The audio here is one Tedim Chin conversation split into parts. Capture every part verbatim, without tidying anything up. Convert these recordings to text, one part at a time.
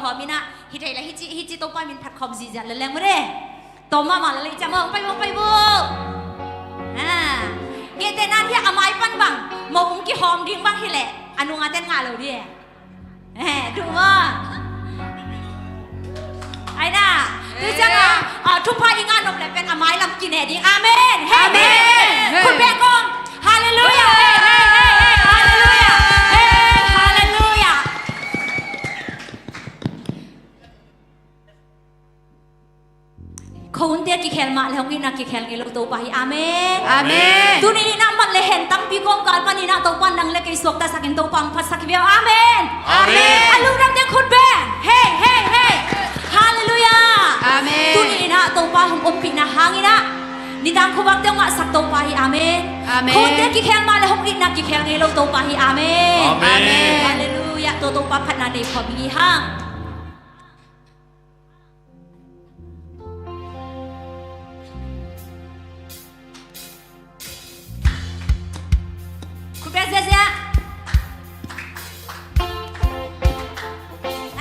khawm in ah, hi thei le hi ci, hi ci Topa min phat khawm zihziah le leng mu de. Tawm mahmah le lei ciang, hong pai, hong pai bu. Ha. Ngeteh nan hiah a mai pan bang mo ung kihawm ding bang hi leh a nung a ten ngah lo di e. Eh, duh maw. Ai na. Tu ciang a, ah, thupha i ngah nop le pen a mai lam kine ding. Amen. Hey, amen. Khut beng kawm. Hallelujah. Hey, hey, hey, hey. Hallelujah. Hey, hallelujah. Khuahunte kikhel mah le hong itna kikhel ngei lo Topa hi. Amen. Amen. Tuni in ah man le hen tampi kawmkal panin ah Topa nang le kei suaktasak in Topa hong phatsak hi ve aw. Amen. Amen. A lungdam teng khut beng. Hey, hey, hey. Hallelujah. Amen. Tuni in ah Topa hong ompihna hangin ah nidang khuavak teng ngahsak Topa hi. Amen. Amen. Khuahunte kikhel mah le hong itna kikhel ngei lo Topa hi. Amen. Amen. Hallelujah. Tua Topa phatna nei khawm i hi hang. Khut beng ziahziah.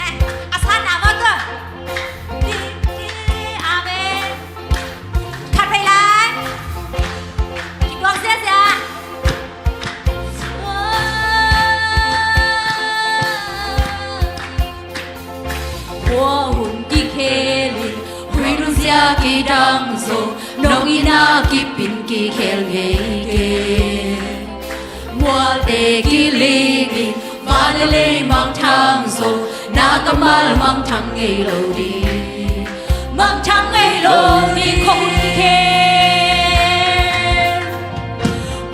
Eh, a san a va tua. Amen. Khat vei lai. Kituak ziahziah. Khua hun kikhel in, hui nung zia kidang zong, nong itna kip in kikhel ngei kei. Mualte kiling in, van le lei mangthang zong, na kammal mangthang ngei lo ding. Mangthang ngei lo ding, khua hun kikhel.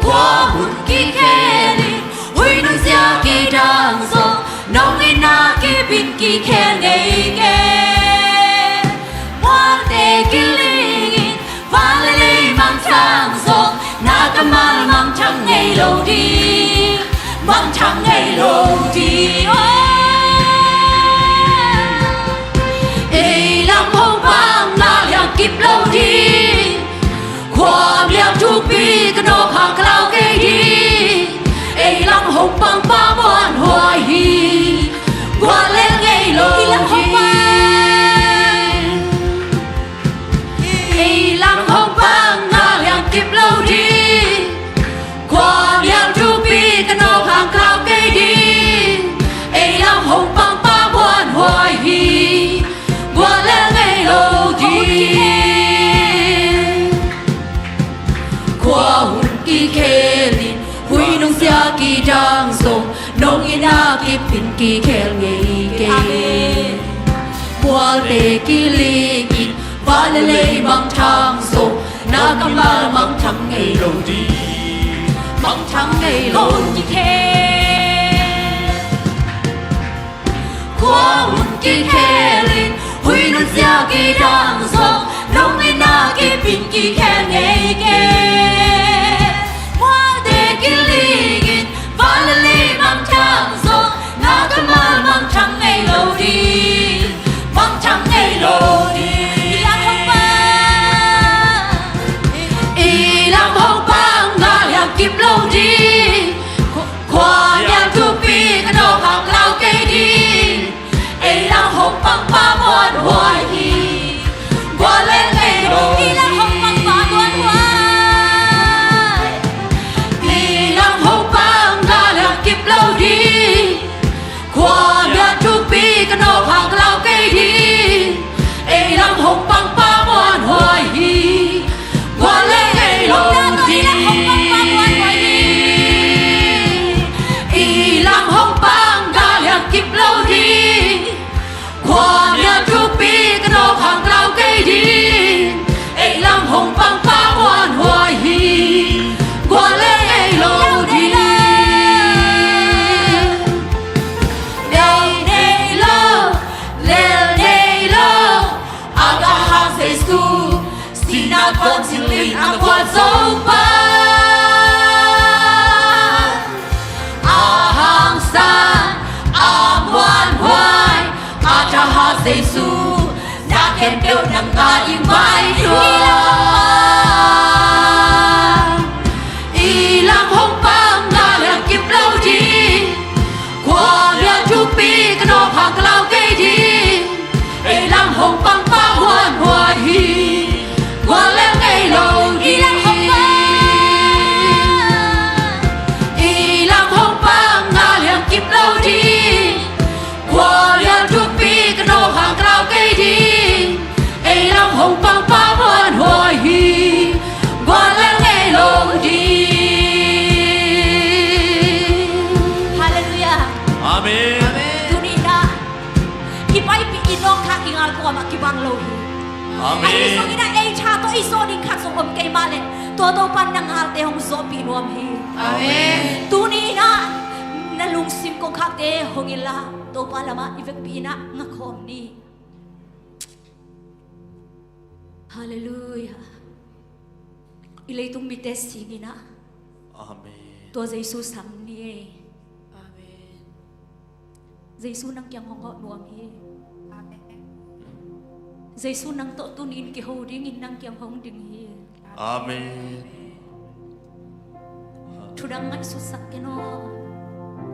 Khua hun kikhel in, hui nung zia kidang zong, nong itna kip in kikhel ngei kei. Mualte kiling in, van le lei mangthang zong, na kammal mangthang ngei lo ding. Mangthang ngei lo ding. Oh. Ei lam hong pang na liang kip lo ding. Khuamial thupi ka nawk hang ka lau kei ding. Ei lam hong pang pa muanhuai hi. Guallel ngei lo ding. Ei lam hong pang na liang kip lo ding. Khuamial thupi ka nawk hang ka lau kei ding. Ei lam hong pang pa muanhuai hi. Guallel ngei lo ding. Khua hun kikhel in, hui nung zia kidang zong, nong itna kip in kikhel ngei kei. Mualte kiling in, van le lei mangthang zong, na kammal mangthang ngei lo ding. Mangthang ngei lo ding. Khua hun kikhel in, hui nung zia kidang zong, nong itna kip in kikhel ngei kei. Mualte kiling in, van le lei mangthang zong, na kammal mangthang ngei lo ding. Mangthang ngei lo ding. Ei lam hong pang. Ei lam hong pang, na liang kip lo ding. Khuamial thupi ka nawk hang ka lau kei ding. Ei lam hong pang pa muanhuai hi. Guallel ngei lo ding. Ei lam hong pang pa muanhuai. Ei lam hong pang na liang kip lo ding. Khuamial thupi ka nawk hang ka lau kei ding. Ei lam hong pang pa muanhuai hi. Guallel ngei lo ding. Ei lam hong pang na liang kip lo ding. Khuamial thupi ka nawk hang ka lau kei ding. Ei lam hong pang pa muanhuai hi. Guallel ngei lo ding. Lel nei lo, lel nei lo. A ka hang Jesu, sihna kawncil in a guan zo pa. A hangsan, a muanhuai, a thahat Jesu, na khempeuh nang ngah ding vai tua. Ei lam hong pang na liang kip lo ding. Khuamial thupi ka nawk hang ka lau kei ding. kuamah kibang lo hi. Amen. Ahi zongin ah ei tha tawh i zawh ding khat zong om kei mah leh tua Topa in na galte hong zawhpih nuam hi. Amen. Tuni in ah na lungsim kongkhakte hong ila Topa lamah i vekpi in ah ngakhawm ni. Halleluiah. I leitung mite sing in ah, amen, tua Jesu sam ni. Amen. Jesu nang kiang hong hawh nuam hi. Amen. Jesu nang tawh tuni in kiho dingin nang kiang hong ding hi. Amen. Thudang ngaihsutsak ken aw.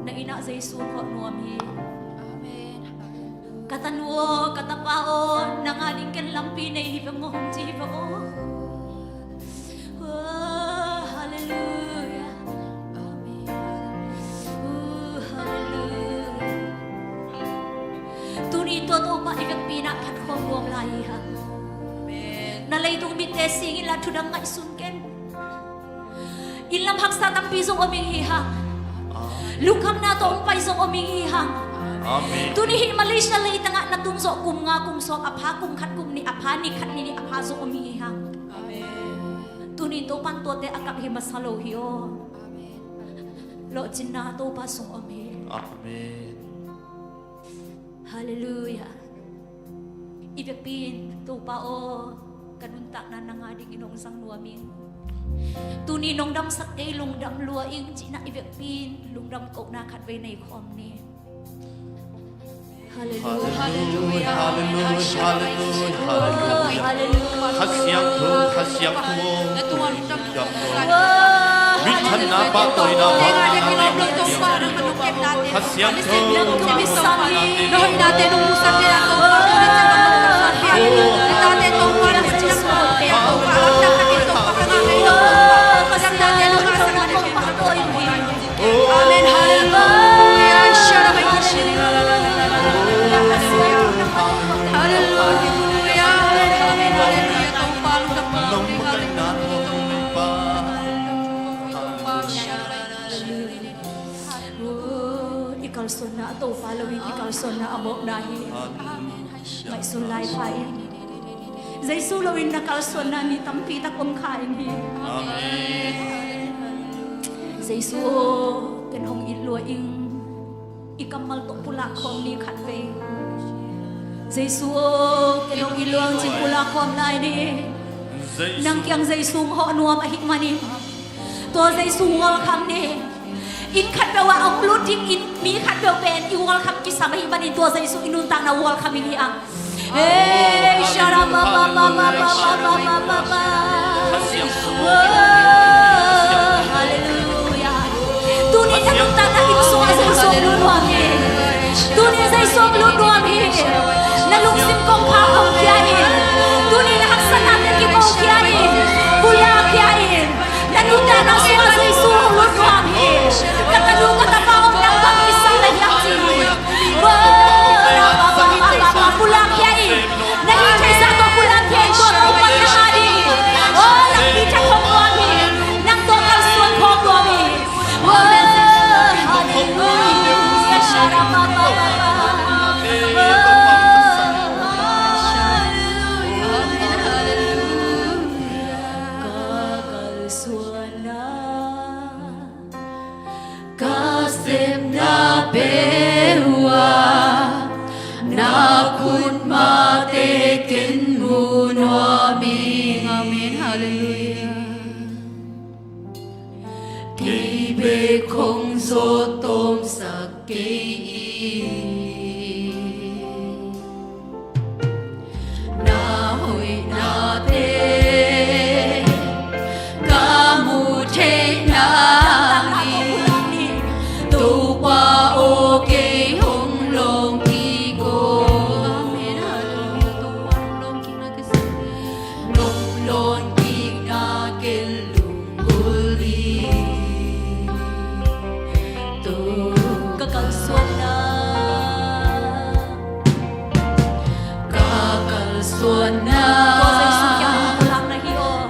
Na inn ah Jesu hawh nuam hi. Amen. Ka tanu aw, ka tapa aw, nang a ding ken lampi nei hi veng aw, hong ci hi veng aw. Oh, halleluiah. Amen. Oh, halleluiah. Tuni tua Topa i vekpi in ah phat khawm nuam lai hi hang. Amen. Na leitung mitte sing in la thudang ngaihsun ken. Inn lam haksa tampi zong om ing hi hang. Amen. Lungkhamna tawh hong pai zong om ing hi hang. Amen. Tuni hih Malaysia leitang ah na tung zawh kum nga, kum sawm a pha, kum khat, kum nih a pha, ni khat, ni nih a pha zong om ing hi hang. Amen. Tuni in Topa in tuate a kap hi masa lo hi aw. Amen. Lawhcinna Topa sung om hi. Amen. Halleluiah. I vekpi in Topa aw, ka nuntakna nang a dingin hong zang nuam ing. Tuni nong damsak kei, lungdam lua ing cihna i vekpi in lungdam kohna khat vei nei khawm ni. Halleluiah. Halleluiah. Halleluiah. Halleluiah. Halleluiah. Kha Siangtho, Kha Siangtho. Mithanna, pahtawina, pahtawina, Kha Siangtho. Amen. Halleluiah. Halleluiah. Halleluiah. Halleluiah. Halleluiah. Topa lungdam. Oh, i kalsuanna a Topa lo in i kalsuanna a mawkna hi. Ngaihsun lai pha in. Jesu lo in na kalsuanna mi tampi tak om kha ing hi. Amen. Jesu aw, ken hong it lua ing. I kammal tawh pulak khawm ni khat vei. Jesu aw, ken hong it lua ing ci-in pulak khawm lai ni. Jesu. Nang kiang Jesu hong hawh nuam ahih manin tua Jesu welcome ni. Inn khat peuh ah hong lut dingin mi khat peuh pen i welcome kisam ahih manin tua Jesu i nuntakna welcome ing hi hang. Hey, sharababababababababa. Oh, halleluiah. Tuni na nuntakna inn sungah Jesu hong lut nuam hi. Tuni Jesu hong lut nuam hi. Na lungsim kongkhak hong khia in. Tuni na haksatnate kiko khia in. Pulak khia in. Na nuntakna sungah Jesu hong lut nuam hi. Ka tanu ka tapa om nang bang kisam na hiam ci hi. Pulak khia in. Na hih theihsa tawh pulak khia in, tua tawh pan na ha ding hi. Oh, nang pi thak khawm nuam hi. Nang tawh kalsuan khawm nuam hi. Oh, halleluiah. Sharababababa. Oh, halleluiah. Ka kalsuanna, ka sepna peuh ah na khut mahte ken mu nuam ing. Amen. Halleluiah. Kei bek hong zawh tawmsak kei ing. Na hoihnate ka muh theih nadingin Topa aw, kei hong lawng kik aw. Nong lawng kikna ken lunggulh ing. Ka kalsuanna, ka kalsuanna,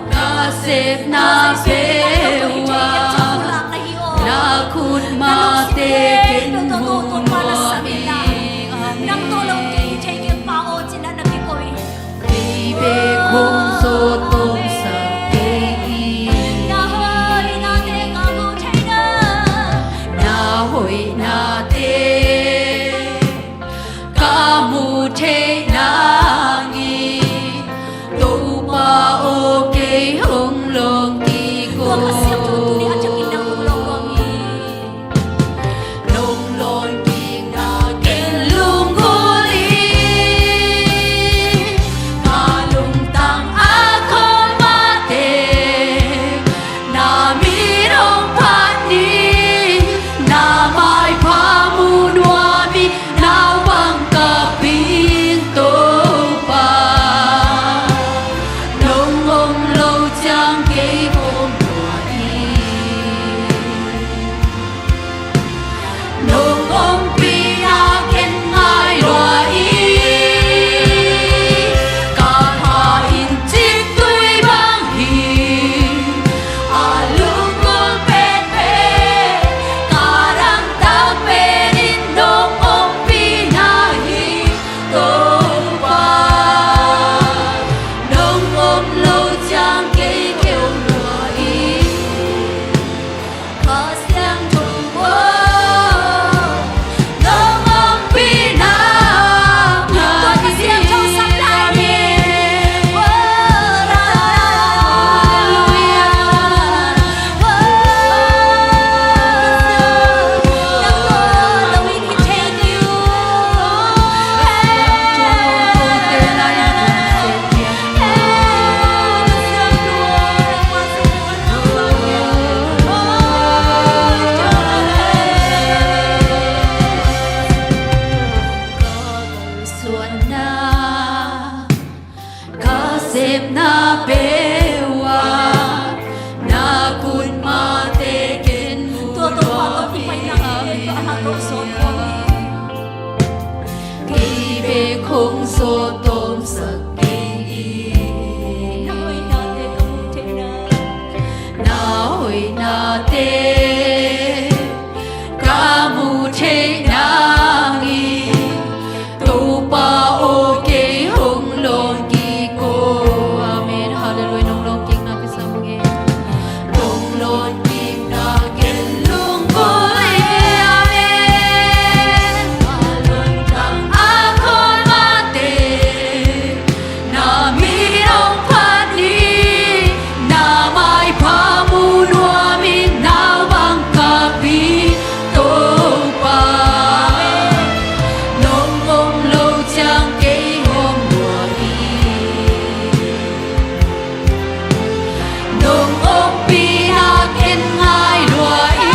ka sepna peuh ah na khut mahte ken mu nuam ing. Amen. na peuh a, na kut mate ken mu. Tua Topa tawh kipaina, a na tawh sawt khawm hi. Kei bek hong sawt tawmsak kei in. Na hoihnate ka mu theihna, na hoihnate ka mu theih nangin, Topa aw, kei hong lawng kik aw. Amen. Halleluiah. Nong lawng kikna kisam nge. Nong lawng kikna ken lunggulh hi. Amen. A lungtang a khawl mate, na min hong phat ni, na maipha mu nuam in, na bang ka pi Topa. Nong om lo ciang kei hong lua hi. Nong ompihna ken ngai lua hi.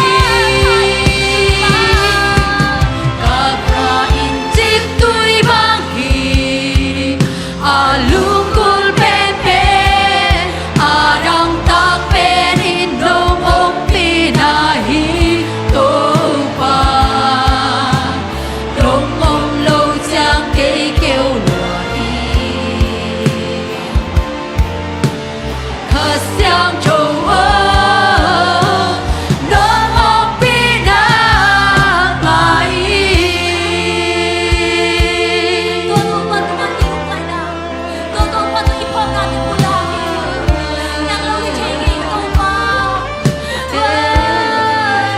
Ka kha in ciktui bang hi. A lunggulh penpen, a dangtak pen in nong ompihna hi Topa. Nong om lo ciang kei keu lua hi. Kha Siangtho aw, nong ompihna ngai hi. Tua Topa tungah i lungkaina, tua Topa tungah i phawknate pulak hi. Nang lo hi thei kei Topa.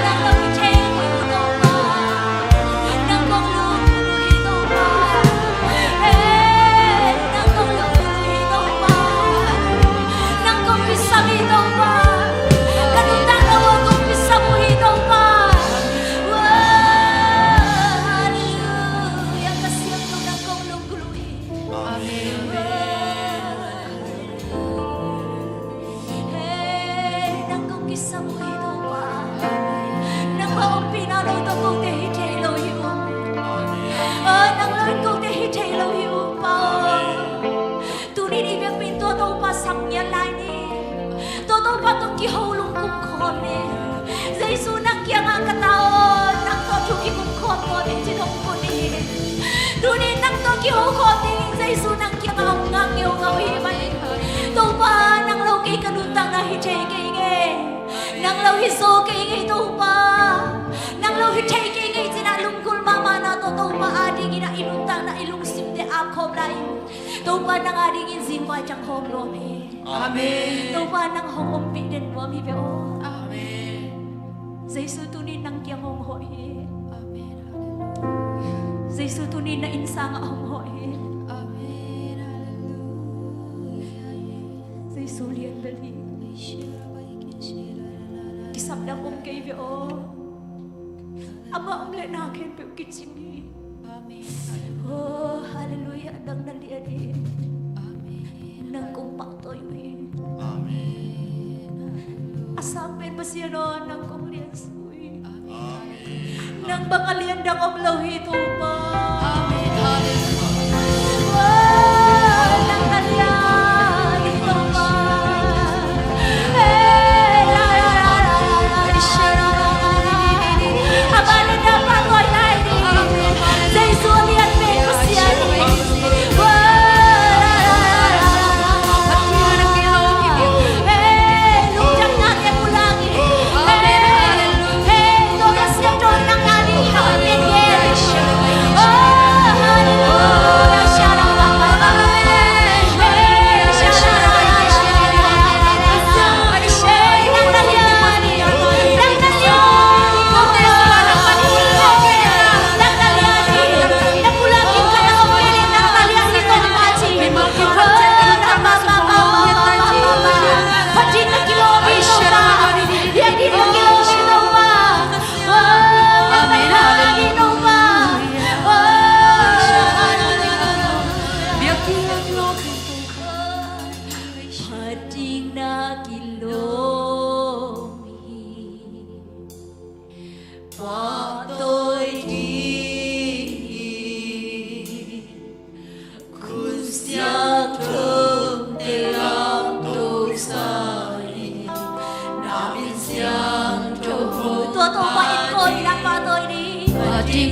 Nang lo hi thei kei Topa. Nang kong lunggulh hi Topa. Hey, nang kong lunggulh hi Topa. Nang kong kisam hi Topa. Ka nuntakna uh kong kisam uh hi Topa. Wow, hallelujah. Ka Siangtho, nang kong lunggulh hi. Amen. Hey, nang kong kisam uh hi Topa. Nangmah ompihna lo tawh kote hi thei lo hi uh. Oh, nang lo in kote hi thei lo hi uh Pa. Tuni in i biakpi in tua Topa sam ngiat lai ni. Tua Topa tawh kiho lungkum khawm ni. Jesu nang kiangah ka ta aw, nang tawh thu kikum khawm khawm in ci-in hong put ni. Tuni in nang tawh kiho khawm dingin Jesu nang kiangah hong ngak ngeungau hi mah hi. Topa nang lo kei ka nuntakna hi thei kei nge. Nang lo hi zaw kei nge Topa. Nang lo hi thei kei nge ci-in a lunggulh mahmahna tawh Topa adingin a i nuntakna i lungsimte apkhawm lai in. Topa nang adingin zingvai ciang hawm nuam hi. Amen. Topa nang hong ompih den nuam hi ve aw. Amen. Jesu tuni nang kiang hong hawh hi. Amen. Jesu tuni na innsang ah hong hawh hi. Amen. Jesu lian bel hi. Kisap dang om kei ve aw. Amah om leh na khempeuh kicing hi. Amen. Oh, hallelujah. Nang na lian hi. Amen. Nang kong pahtawi uh hi. Amen. A sang pen Pasian aw, nang kong liansuah uh hi. Amen. Nang bang a lian dang om lo hi Topa. Amen. Hallelujah. Oh, nang na lian hi Topa. Hey, la, la, la.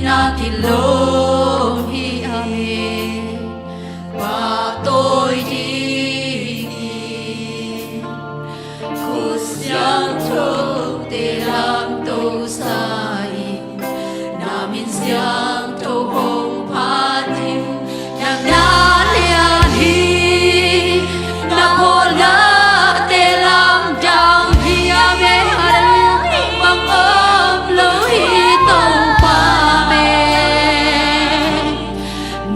Na kilawm hi, amen. Pahtawi dingin khut siangthote lamto sa-in, na min siangtho hong phat in. Nang na lian hi, na phawnate lamdang hi, amen. Halleluiah. Nang bang om lo hi, Topa, amen.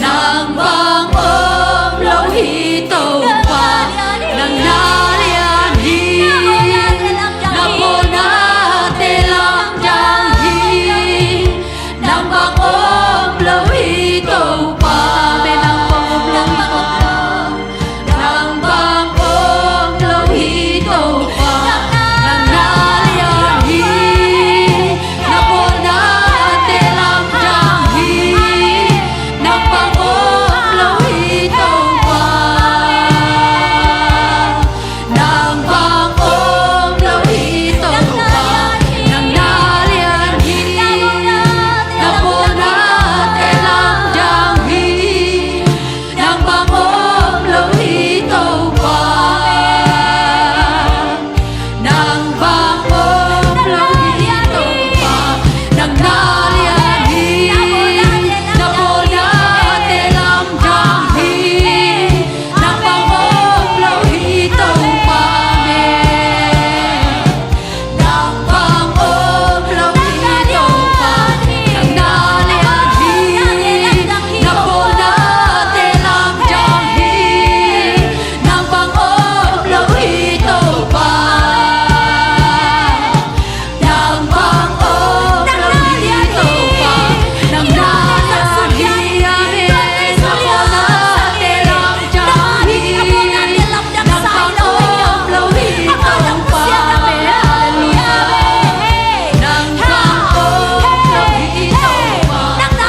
Nang bang om lo hi, Topa, nang na lian hi. Na phawnate lamdang hi. Nang bang om lo hi, Topa, amen. Nang bang om lo hi, Topa. Nang bang om lo hi, Topa, nang na lian hi. Na phawnate lamdang hi. Nang bang om lo hi, Topa. Nang bang om lo hi, Topa, nang na lian hi. Na phawnate lamdang hi. Nang bang om lo hi, Topa. Nang bang om lo hi, Topa, nang na lian hi. Na phawnate lamdang hi. Nang bang om lo hi, Topa, amen. Nang bang om lo hi, Topa, nang na lian hi. Na phawnate lamdang hi. Nang bang om lo hi, Topa. Nang bang om lo hi, Topa, nang na lian hi. Na phawnate lamdang hi. Nang bang om lo hi, Topa, amen. Halleluiah. Nang bang om lo hi, Topa, nang na lian hi. Na phawnate lamdang hi. Nang bang om lo hi, Topa. Nang bang om lo hi, Topa,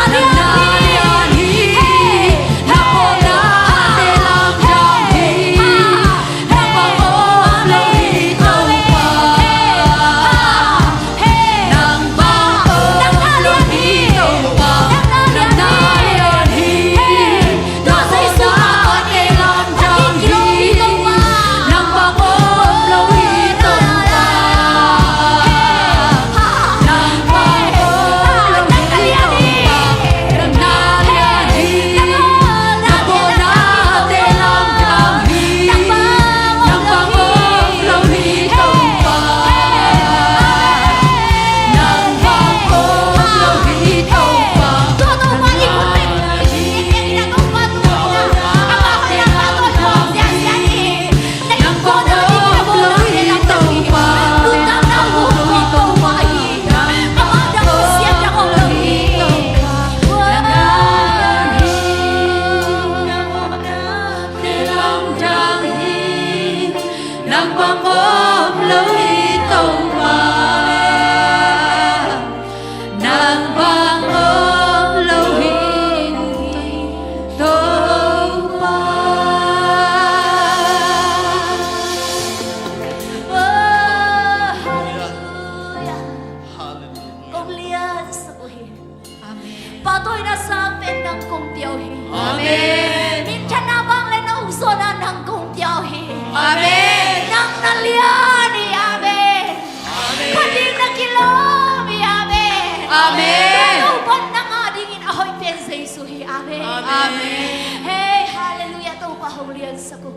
nang na lian hi. Na phawnate lamdang hi. Nang bang om lo hi, Topa. Nang bang om lo hi, Topa, nang na lian hi. Na phawnate lamdang hi. Nang bang om lo hi, Topa. Nang bang om lo hi, Topa. Nang na lian hi. Nang bang om lo hi, Topa. Nang bang om lo hi, Topa. Nang bang om lo hi, Topa. Nang na lian hi. Nang bang om lo hi, Topa. Nang bang om lo hi, Topa. Nang bang om lo hi, Topa. Halleluiah. Halleluiah. Kong liansak uh hi. Amen. Pahtawina sang pen nang kong pia uh hi. Amen. Minthanna vangliatna ukzawhna nang kong pia uh hi. Amen. Nang na lian hi. Amen. Amen. Kha ding na kilawm hi. Amen. Amen. Topa nang a dingin a hoih pen Jesu hi. Amen. Amen. Hei, halleluiah, Topa hong liansak uh.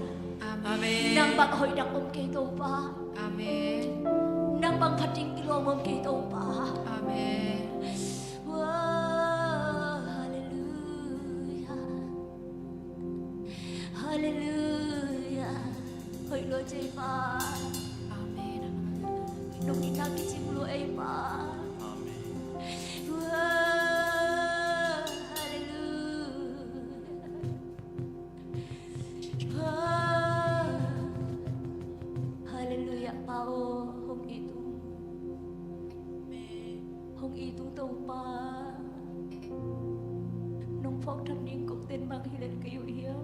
Amen. Nang bang a hoih dang om kei, Topa. Amen. Nang bang kha ding kilawm om kei, Topa. Amen. Halleluiah. Halleluiah. Hoih lua ei Pa. Amen. Nong itna kicing lua ei Pa. Amen. Halleluiah. Halleluiah, Pa aw, hong it ung. Hong it ung Topa. Nong phawk tham ding kong ten bang hi lel kei uh hiam?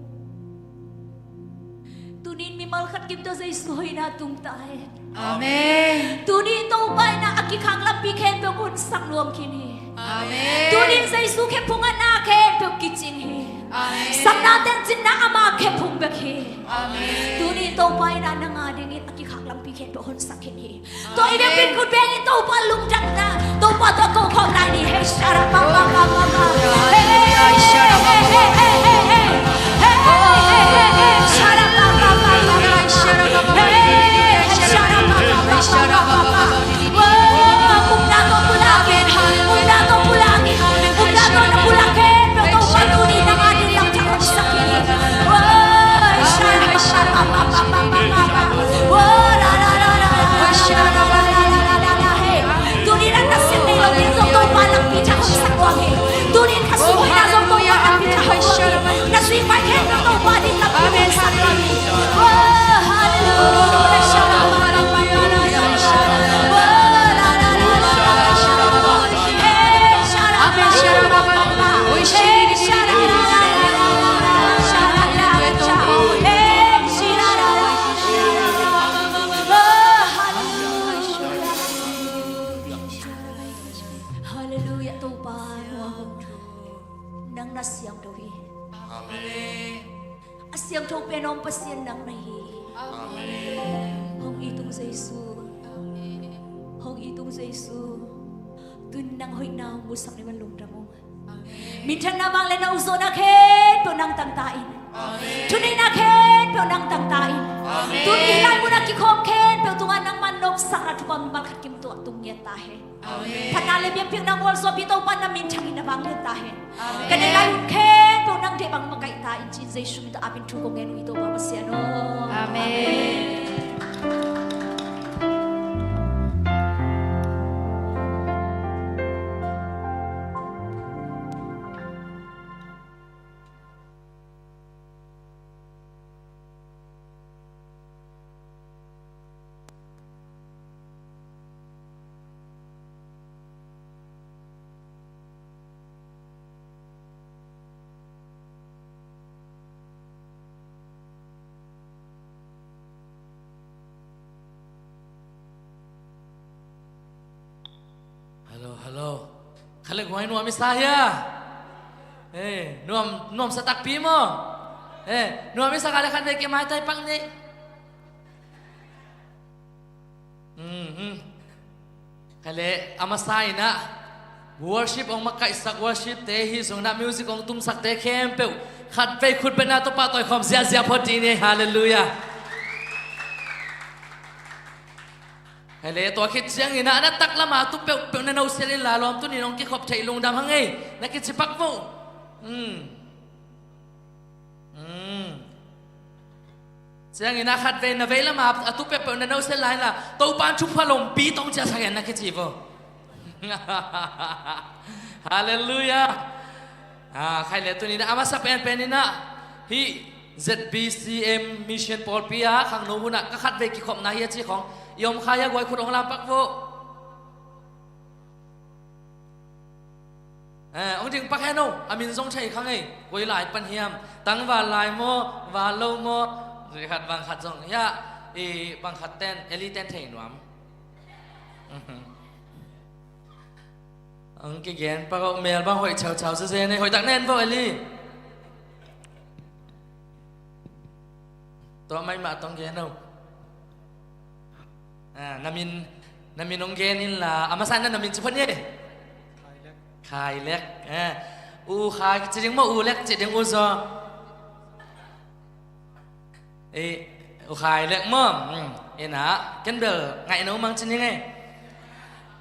Tuni-in mimal khat kim tawh Jesu hoihna tung ta hen. Amen. Tuni-in Topa in a kikhang lampi khempeuh honsak nuam khin hi. Amen. Tunin Jesu khephung ah na khempeuh kicing hi. Amen. Sakna teng cinna ama khephung bek hi. Amen. Tunin Topa in ah nang a dingin a kikhak lampi khempeuh honsak khin hi. Tua i biakpiin khut bengin Topa lungdamna, Topa tua ko khawm lai ni. Hei, shara pa pa pa pa pa. Hei, hei, hei, hei, hei, hei, hei. Hei, hei, hei, hei, hei. Shara pa pa pa pa pa. Hei, shara pa pa pa pa pa. Wow, kumna ko pulak in. Kumna ko pulak in. Kumna ko na pulak in. Topa tuni nang a ding lam ca honsak in. Wow, shara pa pa pa pa pa. Tunin a nasem nei lo ding zong Topa nakpi thak hong sak ua hi. Tunin kha sung hoihna zong Topa nakpi thak hong sak ua hi. Na sui pai khempeuh Topa ding lampi hong sak ua hi. Oh, hallelujah. Halleluiah, Topa, nang na siangtho hi. Amen. A siangtho pen om Pasian nang na hi. Amen. Hong it ung Jesu. Amen. Hong it ung Jesu. Tun nang hoihna hong musak ni van lungdam ung. Amen. Minthanna, vangliatna, ukzawhna khempeuh nang tangta in. Amen. Thuneihna khempeuh nang tangta in. Amen. Tuni hih lai munah kikhawm khempeuh tungah nangman nopsakna thupha mimal khat kim tuah tung ngiat ta hen. Amen. Phatna le biakpiakna gualzawhpih Topa na minthangin na vanglian ta hen. Amen. Ka neih lai hun khempeuh nang deih bang makaih ta in, ci-in Jesu min tawh apin thu kong ngen uh hi Topa Pasian aw. Amen. Hello, hello. Khalek huai nuam i sa hia? Eh, nuam, nuam sa takpi maw? Eh, nuam i sa khalek khan vei ke maitai pak ni. Mhm. Khalek a masa in ah worship hong makaihsak worship te hi zong in ah music hong tumsak te khempeuh khat vei khut beng in ah Topa tawi khawm ziahziah phot ding ni. Halleluiah. Hei le, tua khit ciangin ah na taklam a tu peuhpeuh na no sial inla lawm tuni nong kikhop theih lungdam hang ei, na kici pak vo. Hmm. Hmm. Ciangin ah khat vei na veilam a a tu peuhpeuh na no sial inla, Topa in thupha lompi tong ciah sak hen na kici vo. Halleluiah. Ah, khai le tuni in ah a masa penpen in ah hih Z B C M Mission pawlpi ah khangno hun ah ka khat vei kikhopna hi a ci khawng i om kha hia, guai khut hong lam pak vo. Eh, hong ding pak hen o, a min zong thei kha ngei, koi lai pan hiam, tangval lai maw, val lo maw, zui khat bang khat zong hia, i bang khat ten, Eli ten thei nuam. Ang kigen pak o, mel bang hoih chauchau zezen ei, hoih tak nen vo Eli. Tua mai mah tong gen o. Ah, na min, na min hong gen inla, a masa in na min ci phot ni. Khailek. Eh, U Khai ci ding maw, U Lek ci ding, U Zaw. Eh, U Khailek maw? Hmm. Ina, ken bel ngaih no mang ci ning ei.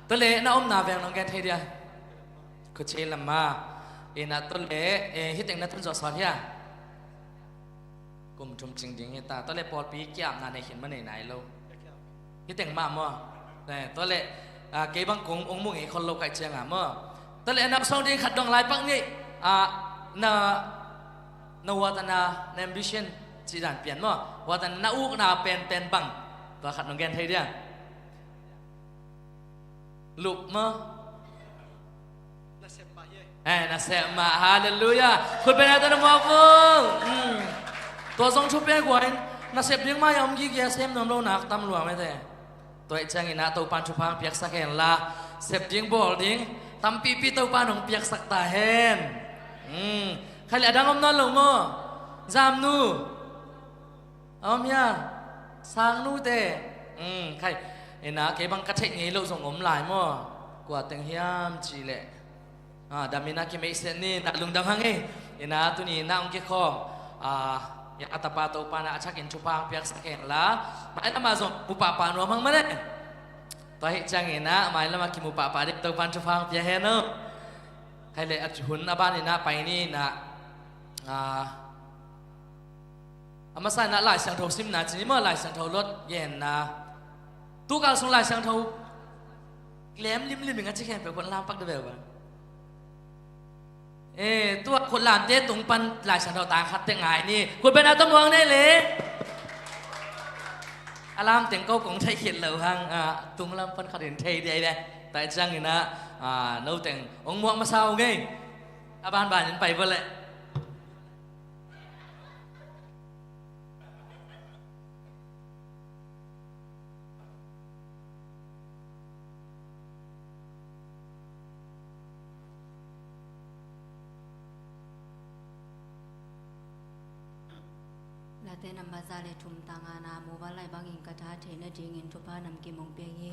Tua le na omna veng nong gen thei dia? Khuchi lam ma. Ina tua le, eh, hih teng na tun zawh sawn hia? Kum thum cing ding hi ta. Tua le pawlpi kiamna nei khin ma nei nai lo. Hih teng mah maw? Eh, tua le, ah, kei bang kong ong mu ngei khol lo kaih cianga maw? Tua le na song ding khat dong lai pak ni. Ah, na, na watana, na ambition ci dan pian maw? Watana na ukna penpen bang. Tua khat nong gen thei dia? Lup maw? Eh, nasep mah. Halleluiah. Khut beng in ah tawh na muak vo. Hmm. Tua zong thupi guai in nasep ding mah a om gige a sem nuam lo nak tam lua mete. Tua ih ciangin ah Topa in thupha piaksak hen la, sep ding bawl ding Tampipi Topa nong piaksak ta hen. Hmm. Khai le a dang om nawn lo maw? Zamnu. A om hia? Sangnute. Hmm. Khai. Ina kei bang ka theih ngei lo zong om lai maw? Kua teng hiam ci leh. Ah, damina kimeihset ni na lungdam hang ei. Ina tuni na ong kikhawm. Ah, ya a tapa Topa na a thakin thupha ang piaksak hen la. Mai lama zong mu pahpah nuam hang mane. Tua hi ciangin ah, mai lama kimu pahpah ding Topan thupha ang pia hen aw. Khai le a hun a banin ah pai ni na, ah, a masa in ah Lai Siangtho simna ci ni maw, Lai Siangtho lot genna. Tukal sung Lai Siangtho lem limlim ing a ci khempeuh khut lampak de beuh bang. Eh, tua khut lamte tung pan Lai Siangtho tang khat te ngai ni. Khut beng a tawm muang nei le. A lam teng ko kong thei khit lo hang, ah, tung lam pan khat in thei dei de. Tua ciangin ah, ah, no teng ong muak masa ung ei. A banban in pai bawleh. Late nambat za le thum tang ngana, muvanlai bangin ka tha theih nadingin thupha namkim ong piang hi.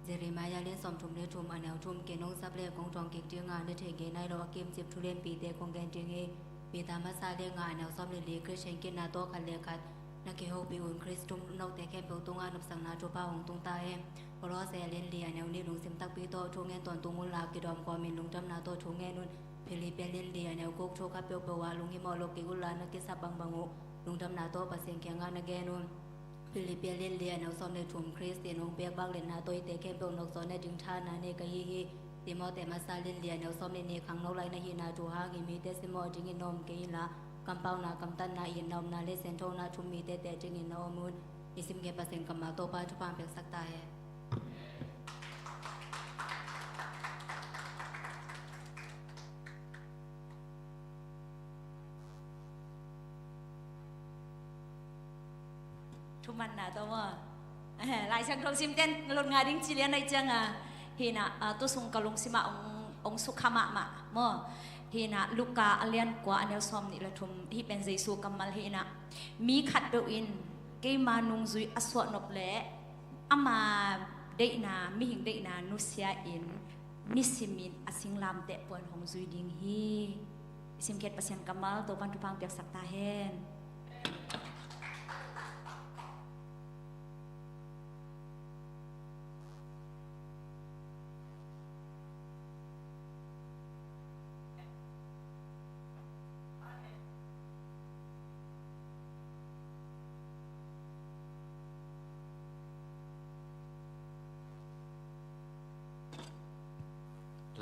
Jeremiah lian sawmthum le thum a neu thum, kei nong sap le kong tuang kik dinga na theih ngei nai lo a kimcip thu lianpite kong gen ding hi. Peter masa le nga a neu sawm le li, Khristian kitna tawh khat le khat na kihopih un, Khristu note khempeuh tungah nopsakna thupha hong tung ta hen. Kolose lian li a neu nih, lungsim takpi tawh thu ngen tawntung unla kidawm kawmin lungdamna tawh thu ngen un. Philippi lian li a neu guk, thu khat peuhpeuh ah lunghimawh lo kik unla na kisap bangbang uh lungdamna tawh Pasian kiangah na gen un. Philippi lian li a neu sawm le thum, Khristian hong piak vak liatna tawh eite khempeuh nokzawh nading tha na nei ka hi hi. Timote masa lian li a neu sawm le nih, khangno lai na hihna thu hangin mite simmawh dingin na om kei inla, kampauna, kamtatna, itna, omna le sianthona thu mite teh dingin na om un. I simkhe Pasian kammal Topa thupha ang piaksak ta hen. Thumanna tawh maw? Eh, Lai Siangtho simten lot ngah ding ci lian ahih cianga, hih na, ah, tu sung ka lungsimah ong, ong sukha mahmah maw? Hih na, Luka a lian kua a neu sawm nih le thum, hih pen Jesu kammal hi na. Mi khatpeuh in keima nungzui a suahnop leh ama deihna, mihing deihna nusia in nisimin a singlamteh puan hong zui ding hi. I simkhiat Pasian kammal Topan thupha ang piaksak ta hen.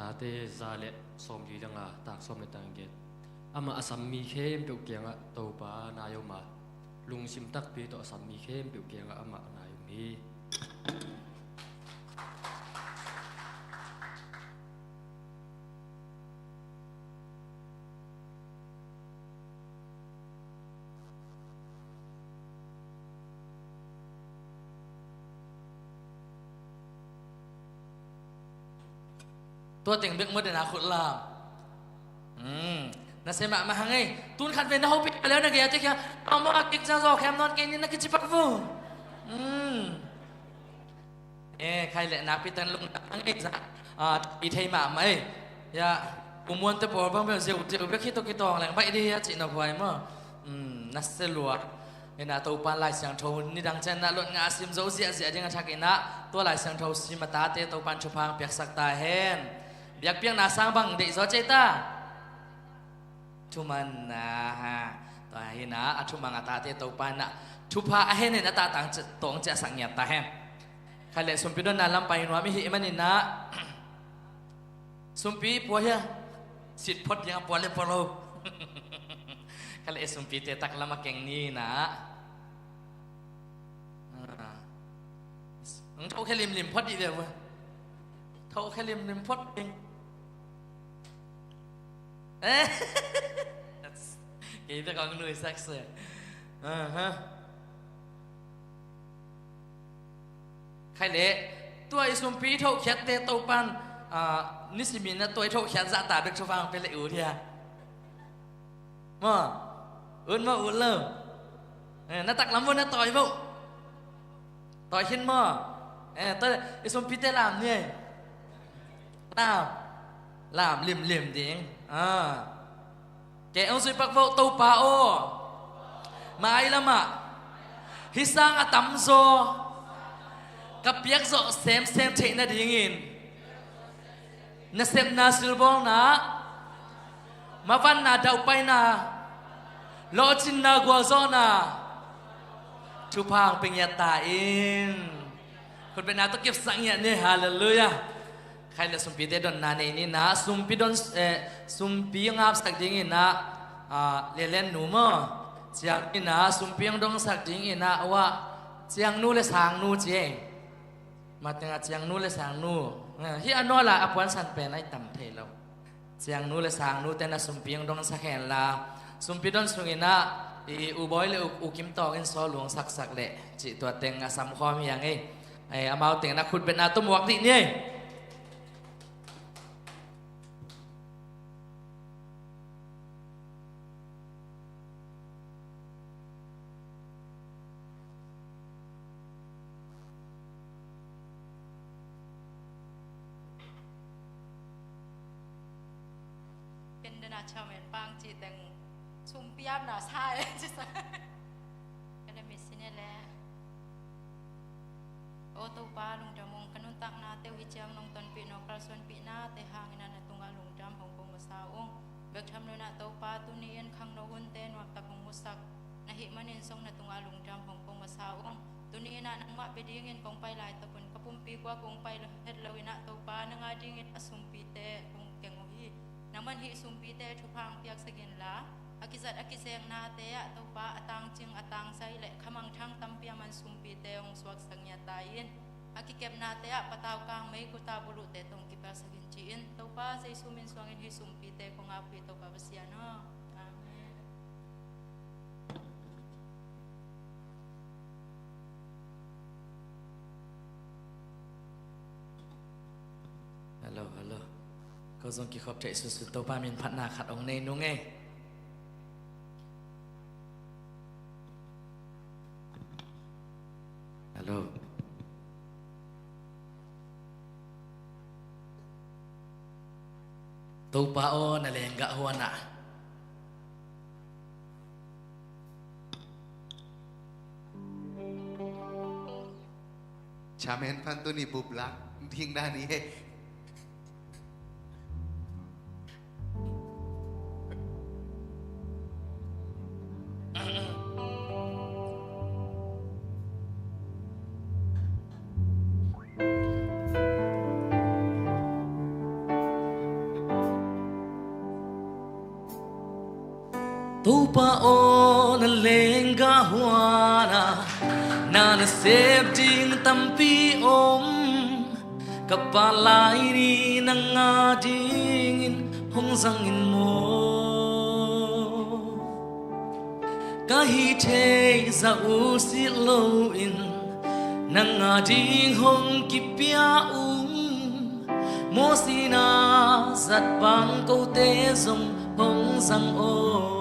Late za le sawmli le nga, tak sawm le tak giat. Amah a sam mi khempeuh kiangah Topa nai om a, lungsim takpi tawh a sam mi khempeuh kiangah amah nai om hi. Tua teng bek maw, den a khut lam. Hmm. Na sem mahmah hang ei. Tun khat ve na hopih a leu na gei a tek hia. Amah a kik ciang zawh khem nawn kei ni na kici pak vo. Hmm. Eh, khai leh nakpi takin lungdam hang ei za. Ah, i thei mahmah ei. Ya, u muante pawl bang bel zeu zeu bek hi tawh kitawng leng baih dih hi a cih na huai maw. Hmm, na se lua. Ina Topa Lai Siangtho nidang ciang na lot ngah a sim zo ziahziah ding a thak ina, tua Lai Siangtho sim a tate Topan thupha ang piaksak ta hen. Biakpiakna sang bang deih zaw cei ta. Thumanna ha. Tua hi na, a thumang a tate Topa na thupha a hen hen a tahtang ci-, tawng ciahsak ngiat ta hen. Kha le sumpi donna lam pai nuam i hih manin na, sumpi pua hia? Sit phot ding a pua le pua lo. Kha le sumpite taklam a keng ni na. Ah. Ang tho khe limlim phot dih ve vua. Tho khe limlim phot ding. Eh? Kei bek ang nuisak se. Aha. Khai le, tua i sumpi thokhiatte Topan Ah, nisimin na tawi thokhiat zahta bek thupha hong pia le ut hia? Maw? Ut maw, ut lo? Eh, na taklam vo, na tawi vo. Tawi khin maw? Eh, tawi le, i sumpite lam ni ei. Lam. Lam limlim ding. Ah. Kei hong zui pak vo, Topa aw. Mailamah hih sang a tamzaw ka piakzawh semsem theih nadingin nasepna, silbawlna, mavanna, dauhpaina, lawhcinna, gualzawhna, thupha hong pia ngiat ta in. Khutbetna tawh kipsak ngiat ni. Halleluiah. Khai le sumpite donna nei ni na, sumpi don, eh, sumpi ngapsak dingin na, ah, Lianlian nu maw, ciang ni na, sumpi hong dongsak dingin na, a wah, Ciangnu le Sangnu ci ei. Mateng a Ciangnu le Sangnu. Eh, hih a nual a a puansan pen a i tam thei lo. Ciangnu le Sangnu te na sumpi hong dongsak hen la, sumpi don sungin na, i U Bawi le U, U Kim Tawng in sawl lung saksak le cih tua teng a samkhawm hi hang ei. Eh, amau teng na khutbetna tawh muak dih ni ei. Ken dena chairman pang ci teng sumpi apna sa e ci sa. Ka na mi sine le. Aw Topa, lungdam ung, ka nuntaknate uh hih ciang nong tonpih, nong kalsuanpihnate hangin a na tungah lungdam hong ko masa ung. Bek tham lo in ah Topa, tuni in khangno hunte nuamtak hong musak na hih manin zong na tungah lungdam hong ko masa ung. Tuni in ah nangmah bia dingin kong pai laitak un ka pumpi guak uh hong pai het lo in ah Topa, nang a dingin a sumpite kong keng uh hi. Nangman hih sumpite thupha hong piaksak inla, a kizat a kizeknate ah Topa, a tangcing a tangzai le khamangthang tampi a man sumpite hong suaksak ngiat ta in. A kikepnate ah patau kang mei, guta buluhte tawh hong kipelsak in ci-in, Topa Jesu min suangin hih sumpite kong ap hi, Topa Pasian aw. Amen. Hello, hello. Ko zong kikhop theih sunsun Topa min phatna khat hong nei nung ei. Hello. Topa aw, na lenggah huan ah. Chairman pan tuni bup lak ding dan hi ei. Topa aw, na lenggah huan ah na nasep ding tampi om. Ka palai ni nang a dingin hong zang in maw? Ka hih theih zah uh silh loin nang a ding hong kipia ung. Mawhsina zat bang kote zong hong zang aw.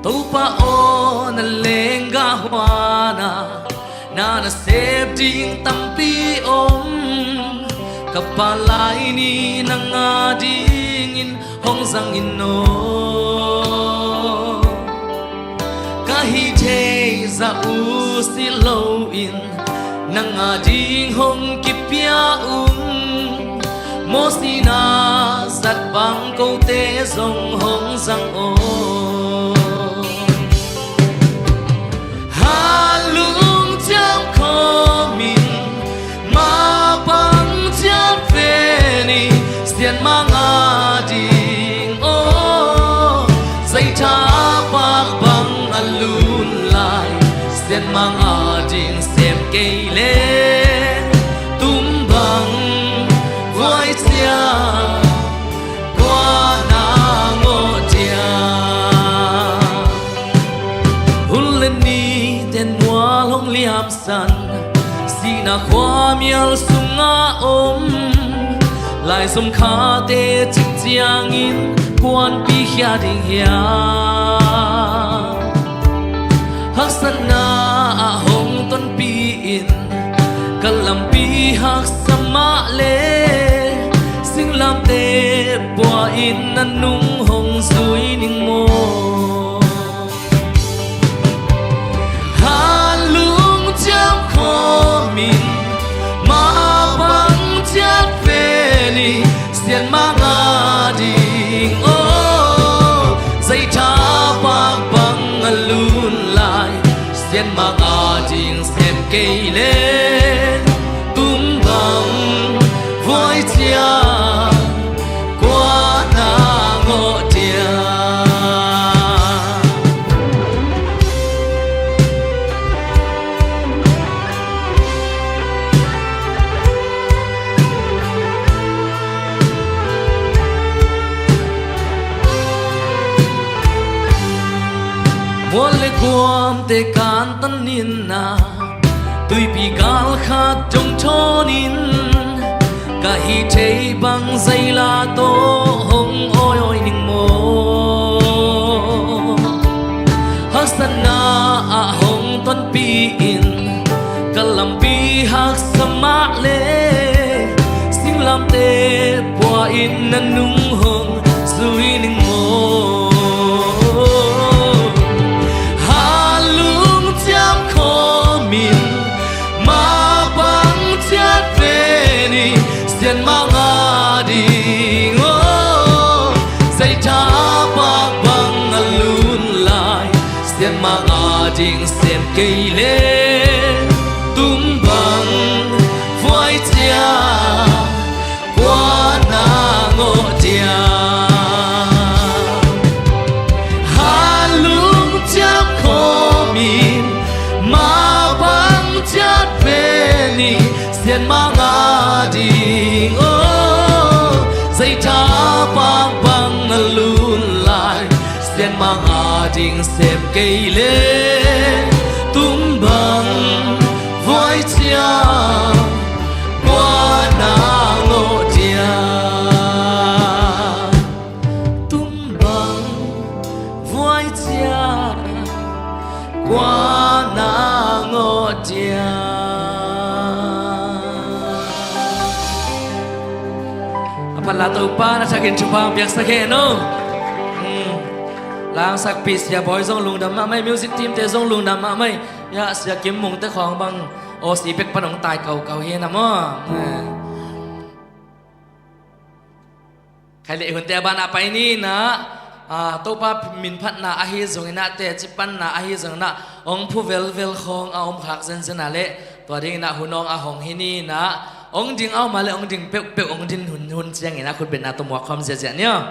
Topa aw, na lenggah huan ah na nasep ding tampi om. Ka palai ni nang a dingin hong zang in aw. Ka hih theih zah uh silh loin nang a ding hong kipia ung. Mawhsina zat bang kote zong hong zang aw. Halung ciam khawmin mapang ciam ven i, Sianmang a ding aw. Zaitha pak bang a lun lai, Sianmang a ding sem kei le, tum bang vuai cia, kua na ngawh dia? Hun le ni ten mual hong liamsan, sihna Khuamial sungah om laizom khate cik ciangin kuanpi khia ding hiam? Haksatna ah hong tonpi-in ka lampi haksa mah le singlamteh pua-in na nung hong zui ning maw? Halung ciam khawmin mapang ciat ve ni, sian manga ding aw. Zeitha pak bang a lun lai, sian manga ding sem kei le, tum bang vuai cia, kua na ngawh dia? Mual le kuamte kantan in ah, tuipi gal khat dong thawnin, ka hih theih bang zeila tawh hong awi awi ning maw? Haksatna ah hong tonpi-in ka lampi haksa mah le, singlamteh pua-in na nung hong zui ning maw? Halung ciam khawmin mapang ciat ve ni, sian manga ding aw. Zeitha pak bang a lun lai, sian manga ding sem kei le, tum bang vuai cia, kua na ngawh dia? Halung ciam khawmin mapang ciat ve ni, sian manga ding aw. Zeitha pak bang a lun lai, sian manga ding sem kei le, tum bang vuai cia, kua na ngawh dia? Tum bang vuai cia, kua na ngawh dia? A phat la Topa na thakin thupha piaksak hen aw. Hmm. Langsakpi Sia Bawi zong lungdam mahmah hi, music team te zong lungdam mahmah hi. Ya, Sia Kim Mung te khawng bang Aussie bek pan hong tai kaukau hi na maw. Eh. Khai leh hunte a banah pai ni na, ah, Topa min phatna ahi zongin ah, teci panna ahi zongin ah, hong phu velvel khawng a om khak zenzen a leh, tua dingin ah hun hong a hong hi ni na, hong ding a om a leh hong ding peuhpeuh hong ding hun, hun ciangin ah khutbetna tawh muak khawm ziahziah ni aw.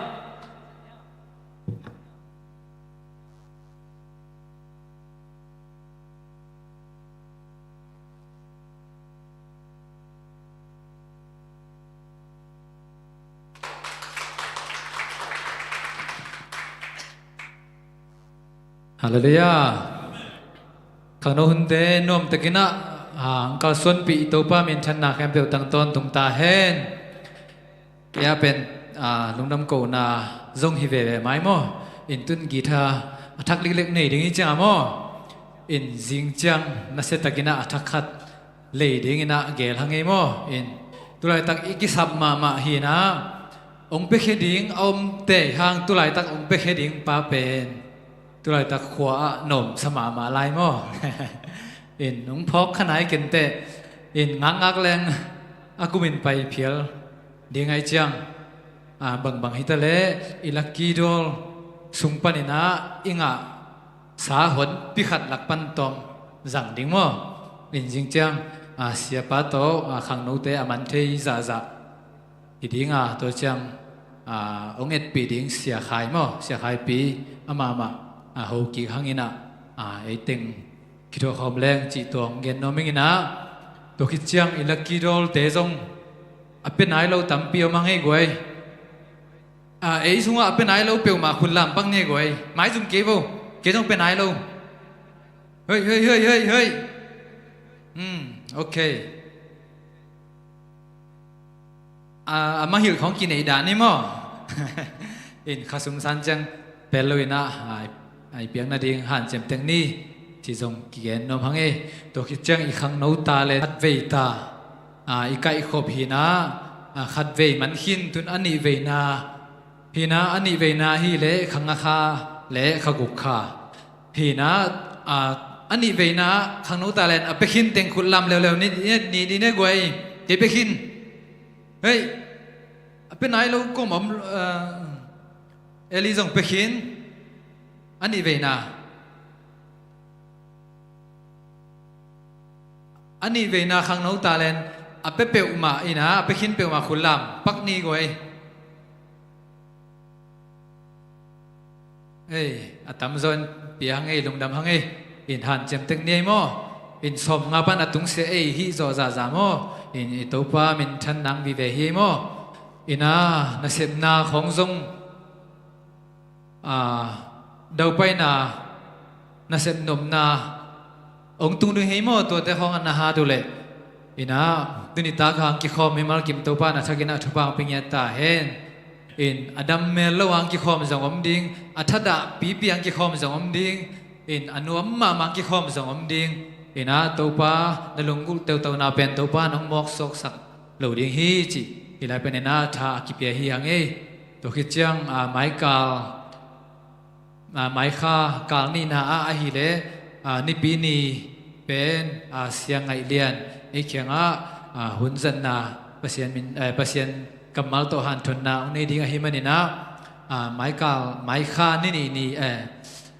Halleluiah. Khangno hunte nuamtakin ah, ah, hong kalsuanpih Topa minthanna khempeuh tang tawntung ta hen. Kei a pen, ah, lungdam kohna zong hi veve mai maw? In tun guitar a thak liklek nei ding hi ciang a maw? In zing ciang nasiatakin ah a thak khat lei dingin ah geel hang ei maw? In tulaitak i kisap mahmah hi na, hong piakhia ding a om tei hang, tulaitak hong piakhia ding pa pen tulaitak khua ah nawmsa mahmah lai maw? In hong phawk kha nai kei inteh, in ngakngak leng a kumin pai phial ding ahih ciang, ah, bangbang hi ta leh i lucky draw sung panin ah i ngahsa honpi khat lak pan tawm zang ding maw? In zing ciang, ah, siapa tawh, ah, khangnote a man thei zahzah hi ding a, tua ciang, ah, hong etpih ding Sia Khai maw, Sia Khaipi amah mah, ah, ho kik hangin ah, ah, ei teng khithuah khawm leng cih tuang gen nuam ing in ah, tua khit ciang i lucky draw te zong a pia nai lo tampi om hang ei guai. Ah, ei sungah a pia nai lo peuhmah khut lam pang ni ei guai. Maizum kei vo, kei zong pia nai lo. Hei, hei, hei, hei, hei. Hmm, ok. a, a mangngilh khawng kineih dah ni maw? In khasum san ciang pel lo in ah, a, a i piak nading hanciam tek ni, ci zong kigen nuam hang ei. Tua khit ciang i khangno talent khatvei ta, a, i kaihkhop hi in ah, a, khatvei man khin, tun a nihveina hi in ah, a nihveina hi leh khang nga kha leh kha guk kha hi in ah, a, a nihveina khangno talent a pia khin teng khut lam leuleu ni, ni, ni, ni ne guai, kei pia khin. Hei, a pia nai lo kua om, a, Eli zong pia khin. A nihveina, a nihveina khangno talent a pia peuhmah in ah, a pia khin peuhmah khut lam pak ni guai. Ei, a tamzaw in pia hang ei, lungdam hang ei. In hanciam tek ni ei maw? In sawmnga pan a tungsia ei hih zawh zahzah maw? In i Topa minthan nang vive hi ei maw? In ah, nasepna khawng zong, a, daupaina, nasep nopna hong tung ding hi maw? Tuate khawng a na hat uh leh. In ah, tuni tak hang kikhawm mimal kim Topa in a thakin ah thupha hong pia ngiat ta hen. In a dam mel lo hang kikhawm zong om ding, a thadah pipi hang kikhawm zong om ding, in a nuam mahmah hang kikhawm zong om ding. In ah, Topa na lunggulh teutona pen Topa in hong mawk suaksak lo ding hi cih hih lai pen in ah tha a kipia hi hang ei. Tua khit ciang, a, maikal, a, maikha kal nihna ah ahih leh, a, nipi ni pen, a, Sia Ngaih Lian ei kiangah, a, hun zatna, Pasian min, eh, Pasian kammal tawh hanthotna hong nei ding ahih manin ah, a, maikal, maikha ni nih ni, eh,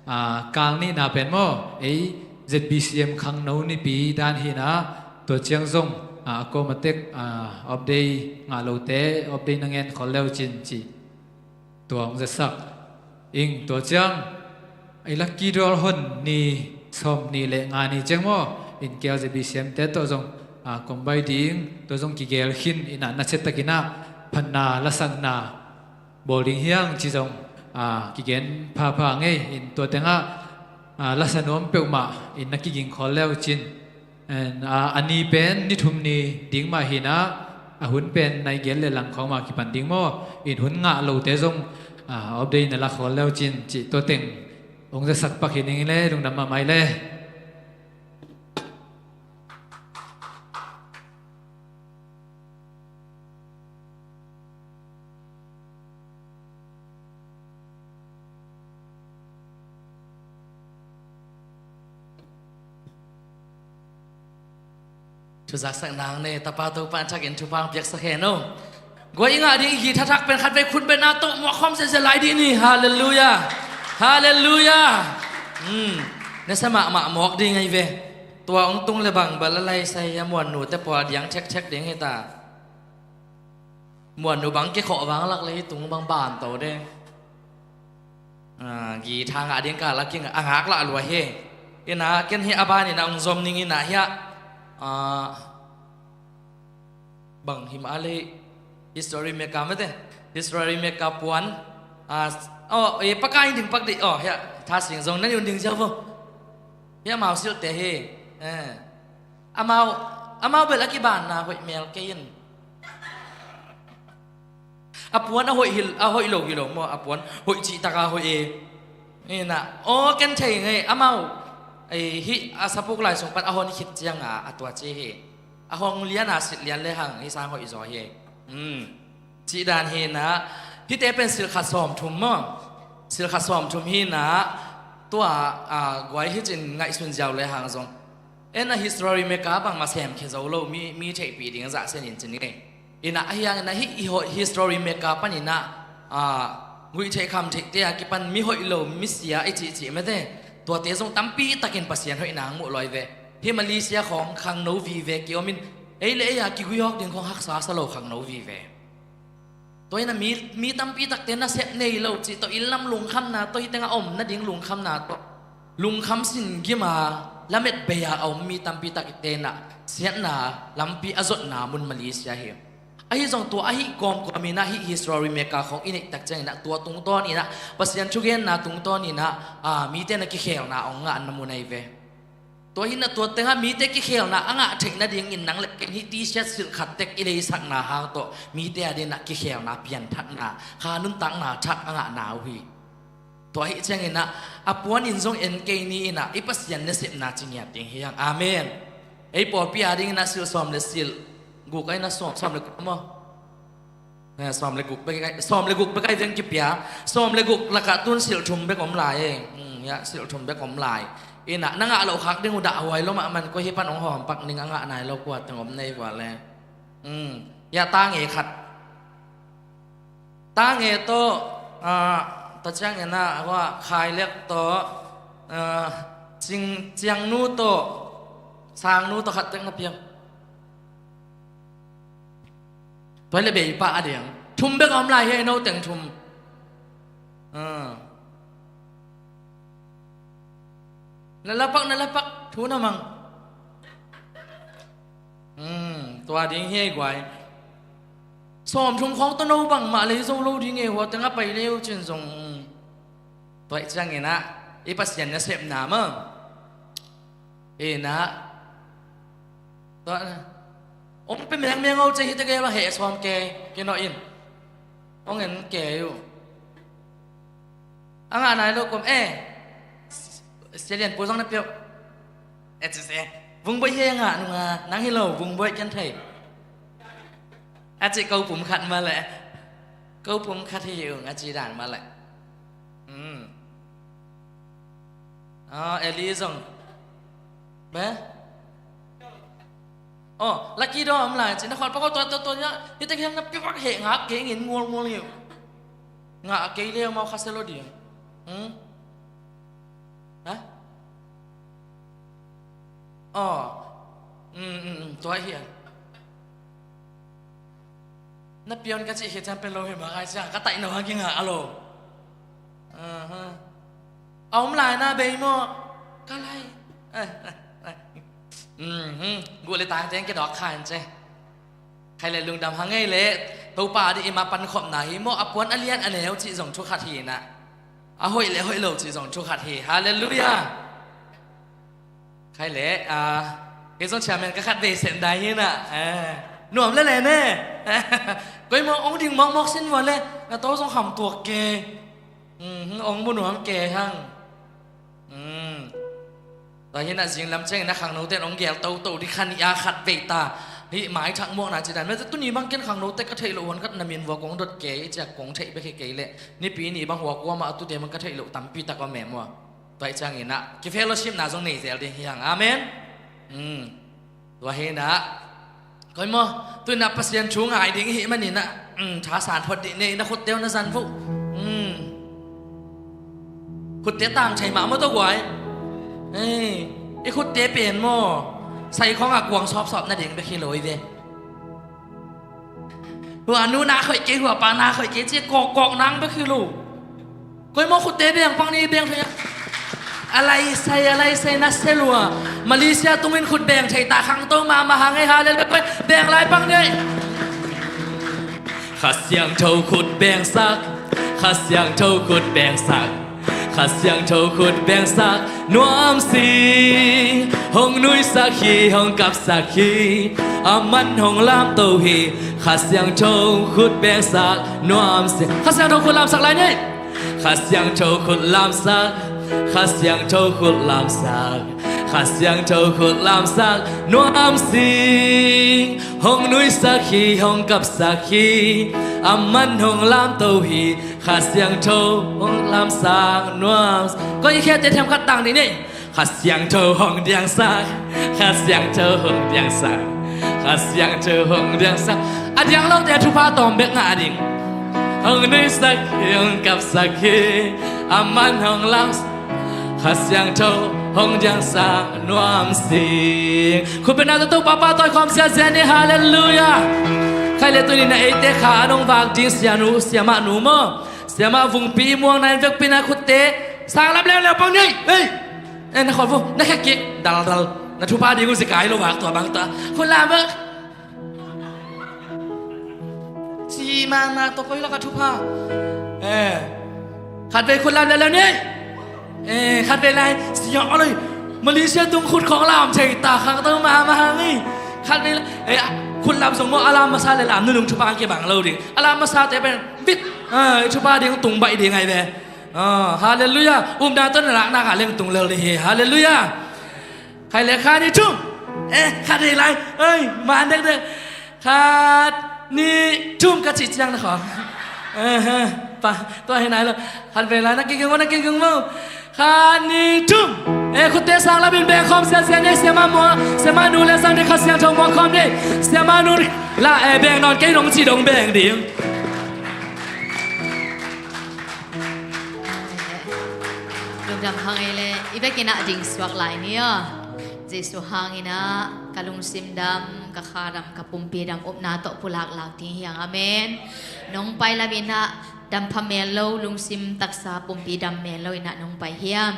a, kal nihna pen maw, ei Z B C M khangno nipi dan hi in ah, tua ciang zong, a, a kawm a tek, a, off day ngah lote off day na ngen khol le uh cin cih tua hong zatsak ing. Tua ciang, ei, lucky draw hon ni sawmnih le nga ni ciang maw, in K L Z B C M te tawh zong, a, kawmbai ding, tua zong kigel khin in ah, na ciat takin ah phatna lasakna bawl ding hi hang ci zong, a, kigen phapha ngei. In tua tengah, a, lasa nuam peuhmah in na kiging khol le uh cin. And, a, a ni pen ni thum ni ding mah hi in ah, a hun pen na i gen le lang khawng mah kipan ding maw? In hun ngah lote zong, a, off day na la khol le uh cin cih tua teng hong zatsak pak hi ning le, lungdam mahmah ei le. Thuzaksak nang ne, tapa Topa in thakin thupha hong piaksak hen aw. Guai, i ngah ding i githa thak pen khatvei khut beng na tawh muak khawm zelzel lai dih ni. Halleluiah. Halleluiah. Hmm. Nasia mahmah mawk ding ahi ve. Tua hong tung le bang bel a lai sai a, Muannu te pua diang thekthek ding hi ta. Muannu bang kikhawh vanglak le hih tung bang ban to de. A, githa ngah ding kal a kingah a ngaklah lua hi. In ah, ken hih a ban in ah hong zom ning in ah hiah, a, bang hi mah le, history maker mate, history maker puan. A, aw, e, Pakai in ding pak dih. Aw, hiah Thasing zong na ni un ding ziau vo. Hiah amau silhte hi. Eh. Amau, amau bel a kibanna hoih mel kei in. A puan a hoih hi, a hoih lo hi lo maw, a puan hoih cihtak a hoih e. In ah, aw, ken thei ngei, amau, ei, hih a sapuk lai sung pan a hon khit ciang a, a tua ci hi. A hong lian a silh lian le hang hih sang hoih zaw hi. Hmm. Cih dan hi in ah, hihte pen silh khat sawmthum maw? Silh khat sawmthum hi in ah, tua, a, guai hih cin ngaihsun ziau le hang zong. En a history maker bangmah semkhia zo lo, mi, mi theihpih ding zah sen in cin ngei. In ah, ahi hangin ah hih, hih history maker panin ah, a, nguih theih kham theihte a kipan mi hoih lo, mi sia i cihcih mate. Tuate zong tampi takin Pasian hoihna hong muh lawi ve. Hih Malaysia khawng khangno vive kiomin, ei le ei a kiguihawk ding khawng haksa sa lo khangno vive. Tua in ah mi, mi tampi takte nasep nei lo cih tawh, inn lam lungkhamna tawh, hih tengah om nading lungkhamna tawh, lungkham sin gim a lamet bei a a om mi tampi takte in ah siatna lampi a zotna mun Malaysia hi. Ahi zong tua ahi kawmkawm in ah hih history maker khawng i neih tak ciangin ah tua tungtawn in ah, Pasian thugenna tungtawn in ah, a, mite na kikhelna hong ngahna mun ahi ve. Tua hi-in ah tua tengah mite kikhelna a ngah theih nadingin nang le kei in hih T-shirt silh khat tek i leisakna hang tawh mite adingin ah kikhelna, pianthakna, kha nuntakna thak a ngahna uh hi. Tua ahih ciangin ah a puanin zong en kei ni in ah i Pasian nasepna ci ngiat ding hi hang. Amen. Ei pawlpi adingin ah silh sawm le silh guk, a in ah sawm, sawm le guk maw? Eh, sawm le guk bek, sawm le guk bek a i veng kipia. Sawm le guk lakah tun silh thum bek om lai e. Hmm, ya, silh thum bek om lai. In ah na ngah loh khak ding uh dah huai lo mahmah in, koi hih pan hong hawm pak ning, a ngah nai lo kua teng om nei vua le. Hmm, ya, tange khat. Tange tawh, ah, tua ciangin ah, hua, Khailek tawh, ah, Cing, Ciangnu tawh, Sangnu tawh khat tek na piang. Tua le bei pah a ding. Thum bek a om lai hi, no teng thum. Ah. Na lapak, na lapak, thu na mang. Hmm, tua ding hi ei guai. Sawm thum khawng tawh no bangmah lei zo lo ding e, hua teng a pai lei uh cin zong. Hmm. Tua ahih ciangin ah i Pasian nasepna maw. In ah. Tua na. Hong pia mengmeng o ci hi, tua gei bang heh sawm kei, kei nawh in. Hong en kei uh. A ngah nai lo kum, eh. Sia Lian Pu zong na pia uh. Eh, ci se. Vungbuai hi a ngah nung a, nang hi lo, Vungbuai ken thei. A ci ko pum khat mah leh. Ko pum khat hi ung, a ci dan mah leh. Hmm. Ah, Eli zong. Be? Oh, Lucky Draw om lai ci, na khawng pak o, tua, tua, tua, ya, hi teng hiang na pi pak heh ngak kei ngin ngual, ngual hi. Ngah kei le mau kha se lo ding. Hmm? Ha? Oh. Hmm, hmm, hmm, tua hi a. Na pion ka cih khit ciang pen lo hi mah, ai ciang ka taih no hang kingah a lo. Aha. A om lai na bei maw? Ka lai. Eh, eh, eh. Mhm. Guh le tang teng kidawk kha in ce. Khai le lungdam hang ei le. Topa ding i ma pankhopna hi maw, a puan a lian a neu cih zong thu khat hi na. A hoih le hoih lo cih zong thu khat hi. Halleluiah. Khai le, ah, kei zong chairman ka khat vei sem dai hi na. Eh, nuam le le ne. Koi maw ong ding mawkmawk sin vua le, na to zong kham tuak kei. Mhm, ong mu nuam kei hang. Hmm. Tua hi na zing lam ciangin a khangnote in ong gel toto ding kha ni a khat vei ta. Hih maithak muakna ci dan. Mete tuni bang ken khangnote ka theih loh huan khat na min vua kong dot kei, i ciak kong theih bek hi kei le. Nipi ni bang hua kuamah a tute bang ka theih loh tampi tak om e mua. Tua hi ciangin ah, ki fellowship na zong nei zel ding hi hang. Amen. Hmm. Tua hi na. Koi maw, tu na Pasian thu ngai ding hi manin ah. Hmm, tha san phot dih nei na khutte uh na zan vo. Hmm. Khutte tang thei mah maw tua guai. Ei, i khutte pen maw. Sai khawng a kuang sawpsawp na ding bek hi lo i ve. Hua nu na khoih kei, hua pa na khoih kei, ci kawkkawk nang bek hi lo. Koi maw khutte beng pang ni beng thei a. A laisai, a laisai na se lua. Malaysia tungin khut beng thei ta khangto mahmah hang ei, halleluiah, koi beng lai pang ni. Kha Siangtho khut beng sak, Kha Siangtho khut beng sak. Kha Siangtho khut beng sak nuam sing, hong nuisak hi, hong kapsak hi, a man hong lamto hi. Kha Siangtho khut beng sak nuam sing. Kha Siangtho khut lamsak lai ni. Kha Siangtho khut lamsak, Kha Siangtho khut lamsak, Kha Siangtho khut lamsak nuam sing, hong nuisak hi, hong kapsak hi, a man hong lamto hi. Kha Siangtho hong lamsak nuam. Koi khiate them khat tang dih ni. Kha Siangtho hong diangsak, Kha Siangtho hong diangsak, Kha Siangtho hong diangsak. A diang lote thupha tawm bek ngah ding. Hong nuisak hi, hong kapsak hi, a man hong lamsak. Kha Siangtho hong diangsak nuam sing. Khut beng na tawh Topa pahtawi khawm siasia ni, halleluiah. Khai le tuni na eite kha a nong vak ding sianu, siamah nu maw. Siamah Vungpi muang na in vekpi na khutte sang lam leuleu pang ni. Hei. Eh, na khawm vo, na khe kik daldal. Na thupha ding uh zikai lo vak tua bang ta. Khut lam bek. Ci mahmah tawh koi lak a thupha. Eh. Khat vei khut lam leuleu ni. Eh, khat vei lai. Sia a loi. Malaysia tung khut khawng lam thei ta khak to mahmah hang hi. Khat vei la, eh, khut lam sung maw, a lam masa le lam nunung thupha kibang lo ding. A lam masate pen vit, ah, i thupha ding tung baih ding ai ve. Ah, halleluiah. Upna tawh na lakna kha leng tung lel ding hi. Halleluiah. Khai le kha ni thum. Eh, khat hi lai. Oi, man dekdek. Khat, nih, thum ka cih ciang na khawng. Eh, eh, pa, tua hi nai lo. Khat vei lai na kiging maw, na kiging maw. Khat, nih, thum. Eh, khutte sang lamin beng khawm siasia ni, siamah mua, siamah nu le sang ding Kha Siangtho mua khawm ni. Siamah nu la, eh, beng nawn kei dong ci dong beng ding. Lungdam hang ei le, i vekin ah ding suak lai ni aw. Jesu hangin ah ka lungsim dam, ka kha dam, ka pumpi dam, upna tawh pulak lak ding hi hang. Amen. Nong pai lamin ah dam pha mel lo, lungsim taksa pumpi dam mel lo in ah nong pai hiam?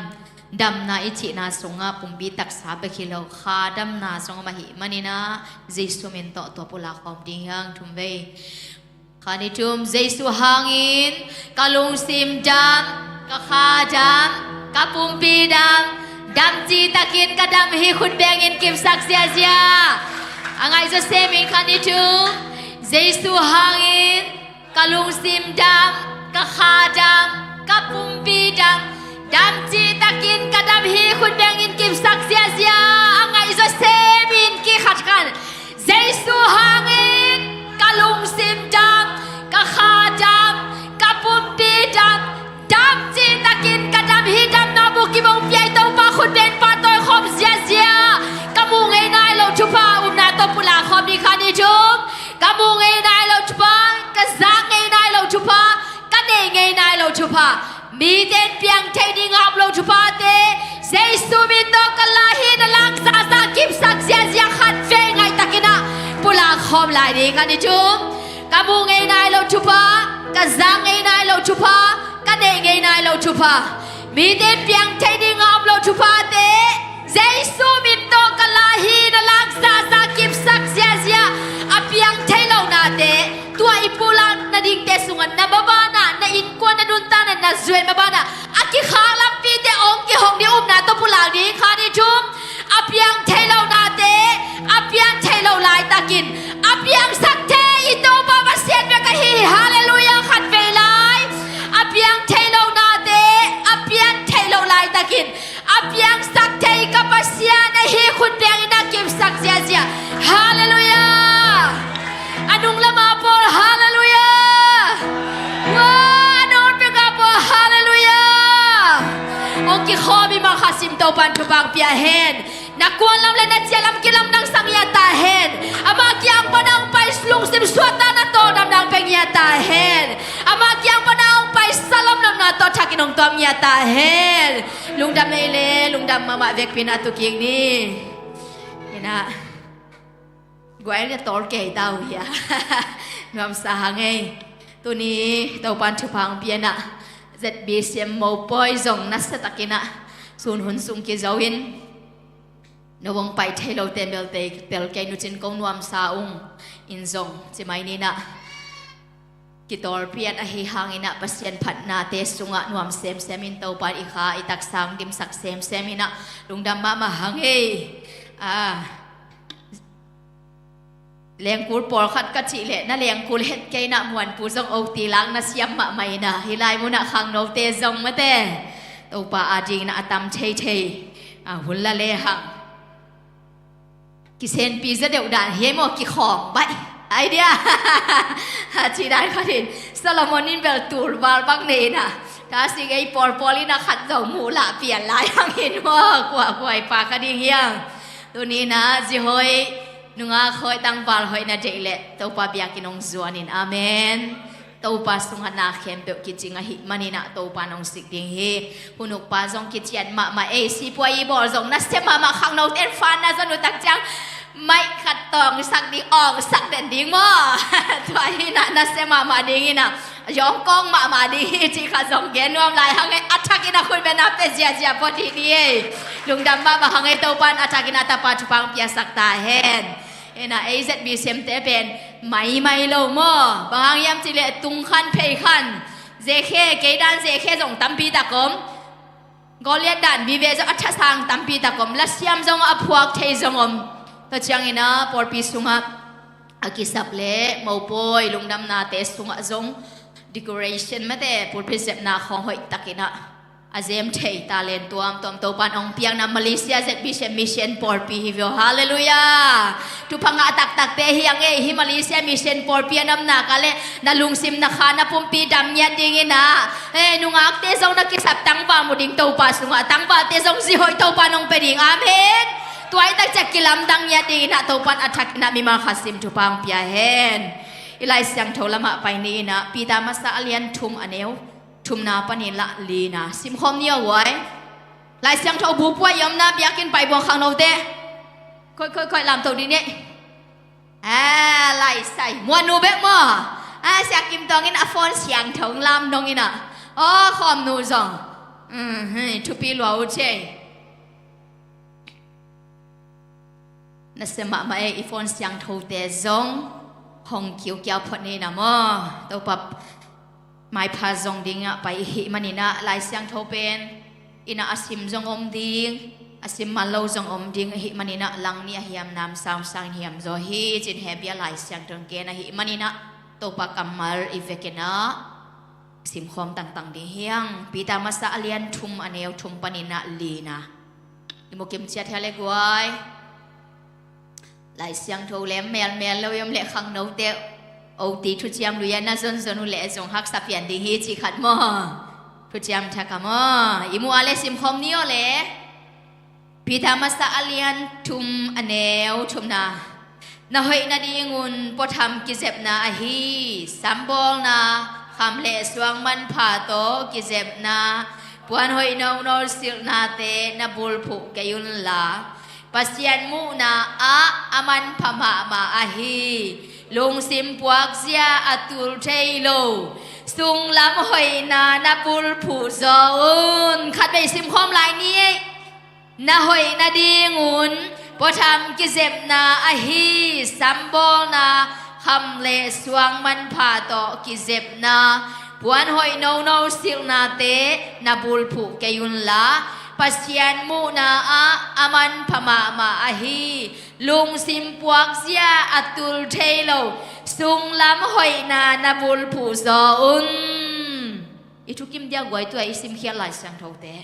Damna i cihna sungah pumpi taksa bek hi lo, kha damna sungah mah hi manin ah Jesu min tawh tua pulak khawm ding hi hang. Thum vei. Khat, nih, thum. Jesu hangin ka lungsim dam, ka kha dam, ka pumpi dam, dam citakin ka dam hi khut bengin kipsak ziazia. A ngaihzaw semin khat, nih, thum. Jesu hangin ka lungsim dam, ka kha dam, ka pumpi dam, dam citakin ka dam hi khut bengin kipsak ziazia. A ngaihzaw semin kikhat khan. Jesu hangin ka lungsim dam, ka kha dam, ka pumpi dam, dam citakin ka dam hi. Damna bu kibang piai Topa khut beng pahtawi khawm ziazia. Ka mu ngei nai lo thupha upna tawh pulak khawm ni khat, nih, thum. Ka mu ngei nai lo thupha, ka zak ngei nai lo thupha, ka nei ngei nai lo thupha, mite in piang thei ding a om lo thuphate Jesu min tawh ka la hi na lak zahzah kipsak ziazia khat vei ngaihtakin ah pulak khawm lai ding khat, nih, thum. Ka mu ngei nai lo thupha, ka zak ngei nai lo thupha, ka nei ngei nai lo thupha, mite in piang thei ding a om lo thuphate Jesu min tawh ka la hi na lak zahzah kipsak ziazia. A piang thei lo nate, tua i pulak nadingte sungah na mabanah, na innkuan na nuntakna na zuai mabanah a kikhak lampite hong kihong ding upna tawh pulak ding khat, nih, thum. A piang thei lo nate, a piang thei lo laitakin a piangsak thei i Topa Pasian bek ahi hi. Halleluiah. Khat vei lai. A piang thei lo nate, a piang thei lo laitakin a piangsak thei ka Pasian ahi khut bengin ah kipsak ziazia. Halleluiah. A nung lama pawl, halleluiah. Wa, a nung peka pawl, halleluiah. Hong kikhawm i mah kha sim Topan thupha pia hen. Na kuan lam le na ciah lam kilamdang sak ngiat ta hen. Amah kiang pan a hong pai lungsim suahtakna tawldamna hong pia ngiat ta hen. Amah kiang pan a hong pai sa lomlomna tawh thakin hong tuam ngiat ta hen. Lungdam ei le, lungdam mahmah vekpi in ah tu kik ni. Ina guai le tawl kei ta uh hia. Nuamsa hang ei. Tuni Topan thupha hong pia in ah Z B C M mopawi zong nasiatakin ah sun hun sung kizo in, no hong pai thei lote bel tel kei, nu cin ko nuamsa ung in zong ci mai ni in ah. Kitawlpian ahi hangin ah Pasian phatnate sungah nuam semsem in, Topa in i kha i taksa hong dimsak semsem in ah lungdam mahmah hang ei. Ah, lengkul pawlkhat ka cih leh na lengkul het kei in ah Muanpu zong oti lak na siam mahmah in ah, hih lai munah khangnote zong mate Topa adingin ah a tam theithei, ah, hun la lehang. Kisenpi zaw deuh dan hi ei maw, kikhawng baih. Ai dia. Cih dan khat in Solomon in bel tul val bang nei in ah, thasik ei pawlpawl in ah khat zong muh lah pian lai hang in maw, kuahkuah i pha kha ding hiang. Tuni in ah zi hoih, nungak hoih, tangval hoih na deih leh Topa biakinn hong zuan in. Amen. Topa sungah na khempeuh kicing ahih manin ah Topa in hong sik ding hi. Hun ukpa zong kician mahmah ei, sipuai i bawl zong nasia mahmah, khangnote in fan na zon uh tak ciang maih khat tawngsak ding, awngsak den ding maw. Tua hi in ah nasia mahmah ding in ah, zawngkawng mahmah ding hi cih khat zong gen nuam lai hang ei. A thakin a khut bengin ah pia ziazia phot hi ni ei. Lungdam mahmah hang ei, Topa in a thakin a tapa thupha hong piasak ta hen. Ina A Z B C M te pen maimai lo maw. Bang hang hiam cih leh tung khan phei khan, zekhe, kei dan zekhe zong tampi tak om. Goliath dan vive zong a thasang tampi tak om, lasiam zong a phuak thei zong om. Tua ciangin ah pawlpi sungah a kisap le mopawi lungdamnate sungah zong decoration mate pulpit zepna khawng hoih takin ah a zem thei talent tuamtuam Topan hong piakna Malaysia Z Vision Mission pawlpi hi veo. Halleluiah. Thupha ngah taktakte hi hang ei, hih Malaysia Mission pawlpi a namnak ah le na lungsim na kha na pumpi dam ngiat dingin ah, eh, nungakte zong na kisap tangval mu ding Topa sungah, tangvalte zong zi hoih Topan hong pia ding. Amen. Tua hi tak ciang kilamdang ngiat dingin ah Topan a thakin ah mimal khat sim thupha hong pia hen. I Lai Siangtho lamah pai ni in ah Peter masa a lian thum a neu thumna panin la lina simkhawm ni aw guai. Lai Siangtho bu puai i omna biakinn pai buang khangnote. Koih, koih, koih, lamto ding ni. Ah, Lai Sai. Muannu bek maw? Ah, Sia Kim Tawng in a phone siangtho lam nong in ah. Aw, khawmnu zong. Mhm, thupi lua uh cei. Nasia mahmah ei, i phone siangthote zong hong kiukiau phot ni na maw? Topa maipha zong dingah pai i hih manin ah Lai Siangtho pen inn ah a sim zong om ding, a sim man lo zong om ding i hih manin ah lang ni a hiam namsau sang hiam zaw hi cin he bia Lai Siangtho gen a hih manin ah Topa kammal i vekin ah simkhawm tangtang ding hi hang. Peter masa a lian thum a neu thum panin ah lina. I mu kim ciat hia le guai. Lai Siangtho lem melmel lo i om leh khangnote O T thuciam lui a na zonzon uh leh zong haksa pian ding hi cih khat maw? Thuciam thak a maw? I mu a le simkhawm ni aw le. Peter masa a lian thum a neu thumna. Na hoih nadingun puatham kizepna ahi, sambawlna, kham le suang manpha tawh kizepna, puan hoih nono silhnate na bulphuh kei unla, Pasian muhna ah a manpha mahmah ahi, lungsim puakzia a tul thei lo, sunglam hoihna na bulphuh zaw un. Khatvei simkhawm lai ni ei. Na hoih nadingun puatham kizepna ahi, sambawlna, kham le suang manpha tawh kizepna, puan hoih nono silhnate na bulphuh kei unla, Pasian muhna ah a manpha mahmah ahi, lungsim puakzia a tul thei lo, sunglam hoihna na bulphuh zaw un. I thukim dia guai tua i simkhiat Lai Siangthote.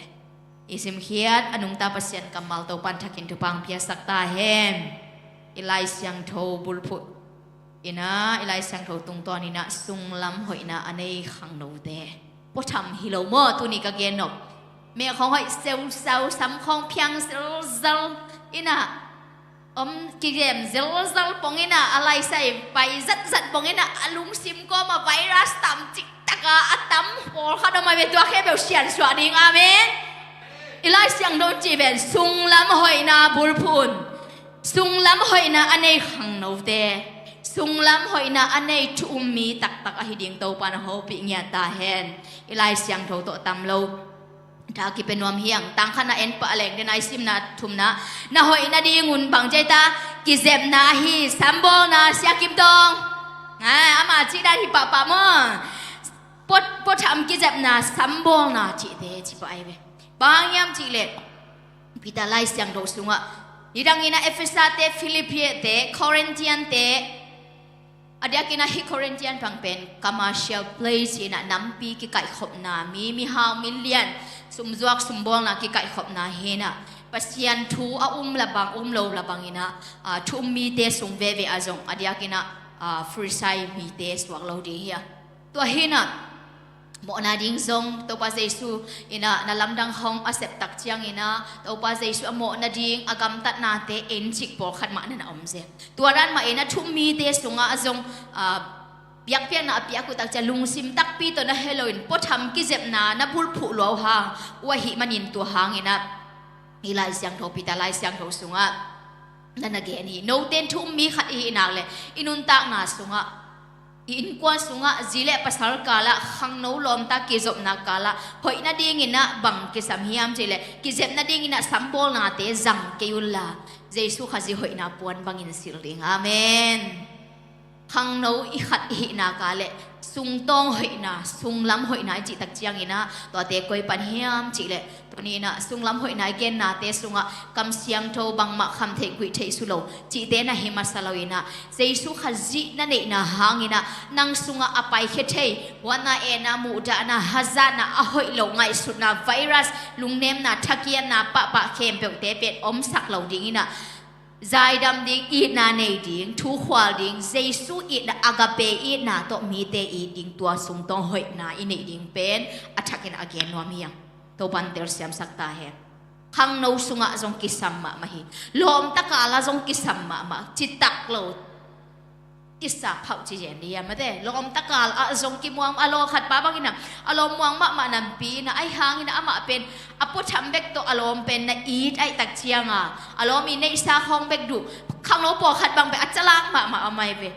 I simkhiat a nungta Pasian kammal Topan thakin thupha hong piasak ta hen. I Lai Siangtho bulphuh in ah, i Lai Siangtho tungtawn in ah sunglam hoihna a nei khangnote. Puatham hi lo maw tuni ka gen nop? Meh khawng hoih seuseu, sam khawng phiang zelzel in ah om kigem zelzal pong in ah, a Lai Sai pai zatzat pong in ah, a lungsim kawm a virus tam ciktak a, a tam pawlkhat om a ve tua khe beuh siansuah ding. Amen. I Lai Siangtho cih ven sunglam hoihna bulphuh un. Sunglam hoihna a nei khangnote, sunglam hoihna a nei thu um mi taktak ahi ding Topan a hopih ngiat ta hen. I Lai Siangtho tawh tam lo tha kipia nuam hi hang. Tang khatna en pah leng den a i simna thumna. Na hoih nadingun bang ci ta? Kizepna ahi, sambawlna, Sia Kim Tawng. Ah, ama cih dan hi pahpah maw? Puatham kizepna, sambawlna cihte ci pah ai ve. Bang hang hiam cih leh Peter Lai Siangtho sungah nidangin ah Efesa te, Philippi te, Corinthian te, a diakin ah hih Corinthian pang pen commercial place hi in ah, nampi kikaihkhopna, mi mihau milian sumzuak sumbawlna kikaihkhopna hi in ah, Pasian thu a um labang um lo labang in ah, ah, thu um mite sung veve ah zong a diakin ah, ah, Pharisai mite suak lo ding hi a. Tua hi in ah mawhna ding zong Topa Jesu in ah na lamdang hong a sep tak ciangin ah Topa Jesu a mawhna ding a gamtatnate en cik pawlkhat mah na na om zel. Tua dan mah in ah thu um mite sungah zong, ah, biakpiakna a piak uh tak ciang lungsim takpi tawh na heh loin puatham kizepna na bulphuh lua uh hang uh ahih manin tua hangin ah i Lai Siangtho, Peter Lai Siangtho sungah na na gen hi. Note in thu um mi khat i hih nak leh i nuntakna sungah, i innkuan sungah zi le pasal kalah, khangno lawmta kizopna kalah hoih nadingin ah bang kisam hiam cih leh kizep nadingin ah sambawlnate zang kei unla, Jesu Khazih hoihna puan bangin silh ding. Amen. Khangno i khat i hih nak leh Sungtawng hoihna, sunglam hoihna i cih tak ciangin ah, tuate koi pan hiam cih leh, tuni in ah sunglam hoihna i gennate sungah kam siangtho bangmah kham theih guih theih sulo cihte na hi masa lo in ah, Jesu Khazih na neihna hangin ah nang sungah a paikhia thei huatna, etna, muhdahna, hazatna, a hoih lo ngaihsutna, virus, lungnemna, thakianna pahpah khempeuhte pen omsak lo ding in ah, zaidam ding, itna nei ding, thukhual ding, Jesu itna, agape itna tawh mite it ding, tua sungtawng hoihna i neih ding pen a thakin a gen nuam hi hang. Topan telsiamsak ta hen. Khangno sungah zong kisam mahmah hi. Lawmta kalah zong kisam mahmah. Citak lo kisa phauh ci zen dih a mate. Lawmta kalah zong kimuang a, lawm khat pa bangin ah a lawm muang mahmah nampi in ah, ahi hangin ah amah pen a puatham bek tawh a lawm pen na it ahih tak ciang a, a lawm i neihsa khawng bek duh. Khangno pawlkhat bang pen a calak mahmah a mai ve.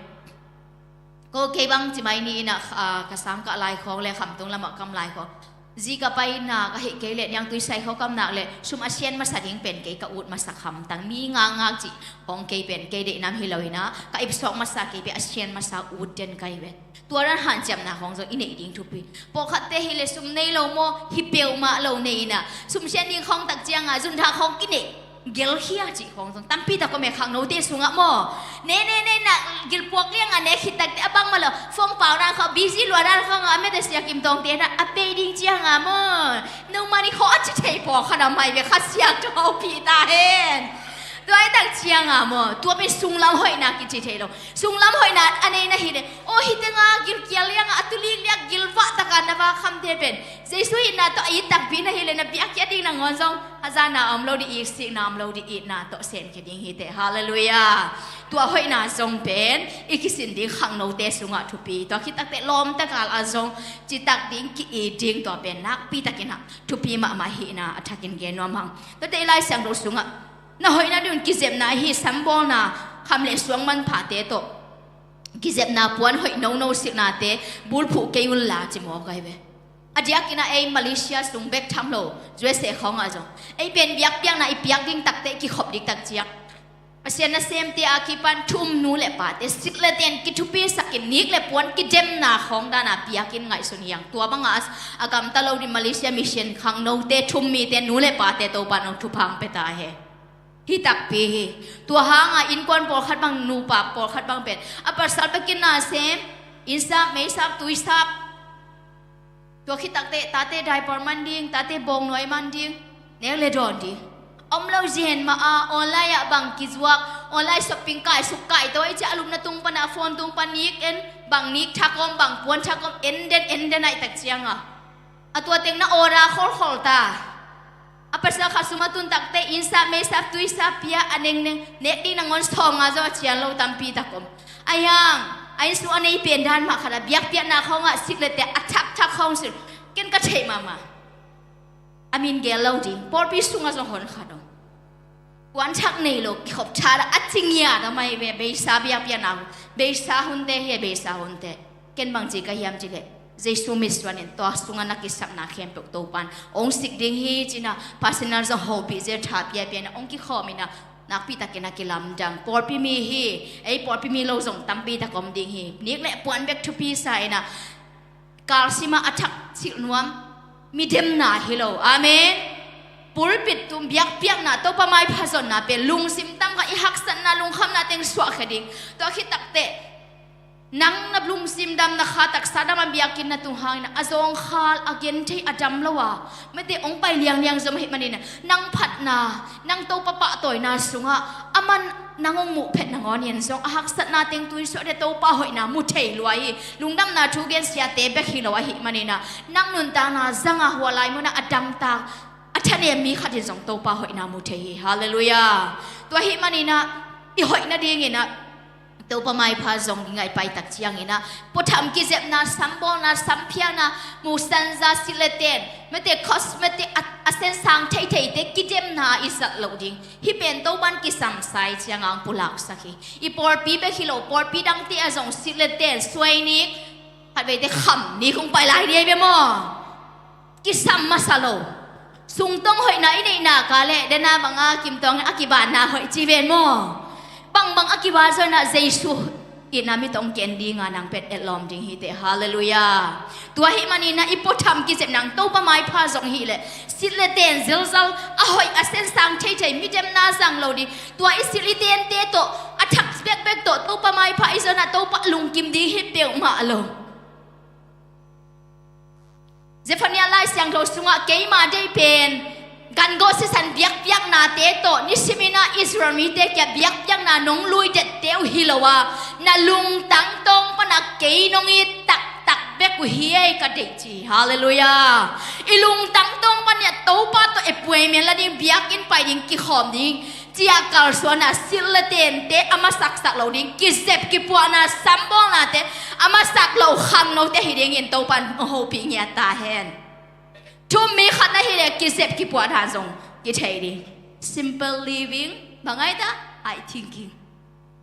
Ko kei bang ci mai ni in ah, ah, ka sangkah lai khawng le khamtung lamah kam lai khawng, zi ka pai nak ahih kei leh niangtui sai khawng kam nak leh sum a sian masa ding pen kei ka ut masa khamtang, mi ngakngak cih khawng kei pen kei deih nam hi lo in ah, ka ipsawk masa kei pen a sian masa ut den ka hi ve. Tua dan hanciamna khawng zong i neih ding thupi. Pawlkhatte hi leh sum nei lo maw, hi peuhmah lo nei in ah, sum sian ding khawng tak ciang a zunthak khawng kineih gelkhia cih khawng zong tampi tak om e khangnote sungah maw. Ne ne ne na gilpuak liang a ne khit tak teh a bangmah lo, phone pau dan khawng, busy lua dan khawng a, mete Sia Kim Tawngte na a bei ding ciang a maw, no money khawng a ci thei pawlkhat a mai ve, Kha Siangtho hopih ta hen. Tua ahih tak ciang a maw, tua pen sunglam hoihna kici thei lo. Sunglam hoihna a nei na hi leh, aw, hi teng a gilkial liang a, a tu likliak gilvah tak a na va khamte pen Jesu itna tawh a it takpi na hi leh na biakpiak ding nangawn zong hazatna om lo ding, itsikna om lo ding, itna tawh senkhia ding hi teh. Halleluiah. Tua hoihna zong pen i kisin ding khangnote sungah thupi. Tua khit tak teh lawmta kalah zong citak ding, ki-it ding, tua pen nakpi takin ah thupi mahmah hi in ah a thakin gen nuam hang. Tuate i Lai Siangtho sungah na hoihna ding un kizepna ahi sambawlna, kham le suang manphate tawh kizepna, puan hoih nono silhnate bulphuh kei unla ci mawk ahi ve. A diakin ah ei Malaysia sung bek tham lo, U S A khawng ah zong ei pen biakpiakna i piak ding tak teh kikhop ding tak ciang, Pasian nasemte a kipan thu-um nu le pate, sik le ten kithupisakin, nik le puan kidemna khawng dan a piakin ngaihsun hi hang. Tua bang a, a gamta lo ding Malaysia mission khangnote, thu-um mite, nu le pate Topan hong thupha hong pia ta hen. Hi takpi hi. Tua hang a innkuan pawlkhat bang, nupa pawlkhat bang pen a pasal bekin na sem, inn sap, mei sap, tui sap. Tua khit tak teh tate diaper man ding, tate bawngnawi man ding, nek le dawn ding om lo zen mah a, online ah bang kizuak, online shopping kai suk kai tawi ciah, a lupna tung pan ah, phone tung pan nik en, bang nik thak om, bang puan thak om, en den en den ahih tak ciang a, a tua teng na order kholkhol ta. A pasal khat sum a tun tak teh inn sap, mei sap, tui sap pia, a nengneng, nek ding nangawn sawmnga zong a cian lo tampi tak om. Ahi hang a inn sung a nei pen dan mah khat a biakpiakna khawng ah sik le ten a thakthak khawng sik, ken ka theih mahmah. A min gel lo ding, pawlpi sungah zong hon khat om. Kuan thak nei lo, kikhop tha a, a ci ngiat a mai ve, beisa biakpiakna, beisa hunte hi, beisa hunte. Ken bang ci ka hiam cih leh, Jesu mitsuan in tua sungah na kisakna khempeuh Topan hong sik ding hi ci-in ah, personal zong hopih zel, tha piapia in ah hong kikhawm in ah, nakpi takin a kilamdang. Pawlpi mi hi, ei pawlpi mi lo zong tampi tak om ding hi. Nik le puan bek thupi sa in ah, kalsim ah a thak silh nuam, midemna hi lo. Amen. Pulpit tung biakpiakna, Topa maipha zonna pen lungsim dam kha, i haksatna, lungkhamna teng suahkhia ding. Tua khit tak teh nang na lungsim dam, na kha taksa dam a biakinn na tung hangin a zawngkhal, a genthei, a dam lo a, mite hong pai liangliang zom ahih manin ah, nang phatna, nang Topa pahtawina sungah a man nang hong muh phet nangawn in zong a haksatna teng tui suah ding, Topa hoihna mu thei lua hi. Lungdamna thu gen siate bek hi lo ahih manin ah, nang nuntakna zang a, hua lai munah a damtak, a thanem mi khat in zong Topa hoihna mu thei hi. Halleluiah. Tua ahih manin ah i hoih nadingin ah Topa maipha zong i ngaih pai tak ciangin ah, puatham kizepna, sambawlna, samphialna, musanza, sik le ten, mite cosmetic, a, a sen sang theitheite kidemna i zat loh ding. Hih pen Topan kisam sa ahih ciangin hong pulaksak hi. I pawlpi bek hi lo, pawlpi dangte ah zong sik le ten, suai nik, khatveite kham nik hong pai lai ding hi ve maw. Kisam masa lo. Sungtawng hoihna i neihna ka leh, dena banga Kim Tawng a kibanna hoih ci ven maw. Bangbang a kiban zong ah Jesu Itna mit hong ken dinga nang pen etlawm ding hi teh. Halleluiah. Tua ahih manin ah i puatham kizep nang Topa maipha zong hi leh, sit le ten, zelzal, a hoih a sensang theithei, midemna zang lo ding. Tua i sit i tente tawh, a thak bekbek tawh Topa maipha i zon ah Topa lungkim ding hi peuhmah lo. Zephaniah Lai Siangtho sungah keima deih pen gangawh sisan biakpiaknate tawh, nisimin ah Israel mite kiang biakpiakna nong lui dette uh hi lo a, na lungtang tawng pan ah kei nong it taktak bek uh hi ei ka deih ci. Halleluiah. I lungtang tawng pan ah Topa tawh appointment la ding, biakinn pai ding, kikhawm ding, cia kalsuanna, sit le tente a masaksak lo ding, kizep kipuahna, sambawlnate a masak lo khangnote hi dingin Topan hong hopih ngiat ta hen. Thum, mi khatna hi leh kizep kipuahna zong kithei ding. Simple living, bang ai ta, high thinking.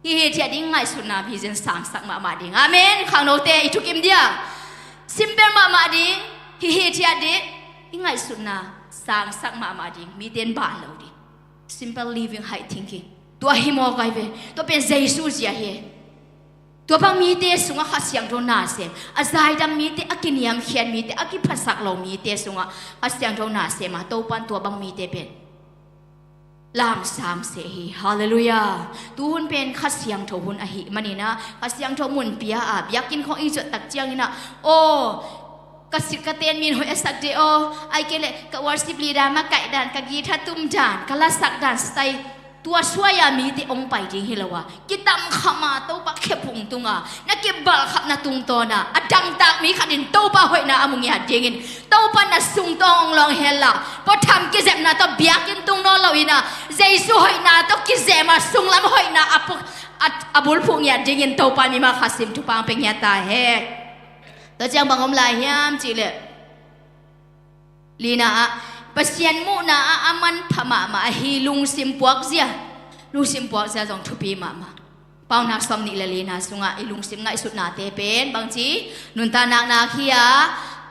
Hih hi thiah ding ngaihsutna vision sangsak mahmah ding. Amen. Khangnote i thukim dia. Simple mahmah ding. Hih hi thiah ding i ngaihsutna sangsak mahmah ding. Mite in ban lo ding. Simple living, high thinking. Tua hi maw kai ve. Tua pen Jesu zia hi. Tua bang mite sungah Kha Siangtho na sem, a zaidam mite, a kiniamkhiat mite, a kiphasak lo mite sungah Kha Siangtho na sem a, Topan tua bang mite pen lamsam seh hi. Halleluiah. Tuhun pen Kha Siangtho hun ahih manin ah, Kha Siangtho mun pia a, biakinn khawng i zuat tak ciangin ah, aw, ka sit ka ten min hoih a sak dih aw, ai kei leh ka worship leader makaih dan, ka guitar tum dan, ka lasak dan style, tua suai a mite hong pai ding hi lo a, kitam kham a Topa khephung tunga na kibalkhapna tungtawn a, a dangtak mi khat in Topa hoihna a mu ngiat dingin, Topa na sungtawng hong lawng hel a, puatham kizepna tawh biakinn tung nawn lo in ah, Jesu hoihna tawh kizem a, sunglam hoihna a puk, a, a bulphuh ngiat dingin Topa mimal khat sim thupha hong pia ngiat ta hen. Tua ciang bang om lai hiam cih leh, lina ah, Pasian muhna ah a manpha mahmah ahi lungsim puakzia. Lungsim puakzia zong thupi mahmah. Paunak sawmnih le lina sungah i lungsim ngaihsutnate pen bangci nuntakna nak hi a,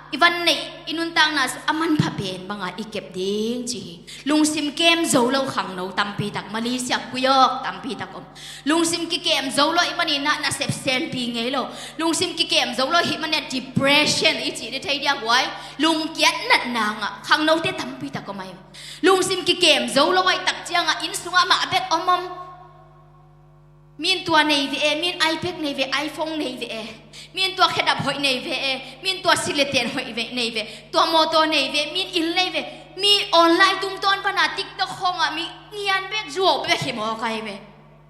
i van neih i nuntakna sung a manpha pen banga i kep ding ci hi. Lungsim kem zo lo khangno tampi tak, Malaysia kuiawk tampi tak om. Lungsim kikem zo lo ahih manin ah nasep senpi ngei lo. Lungsim kikem zo lo ahih manin ah depression i cih ding thei diak uh ai, lungkiat natna ngah khangnote tampi tak om ai. Lungsim kikem zo lo ahih tak ciangah inn sungah mah bek om om. Min tua nei ve e, min iPad nei ve, iPhone nei ve e. Min tua khedap hoih nei ve e, min tua sit le ten hoih ve, nei ve. Tua mawtaw nei ve, min inn nei ve. Mi online tungtawn pana TikTok khawngah mi ngian bek, zuau bek hi maw kai ve.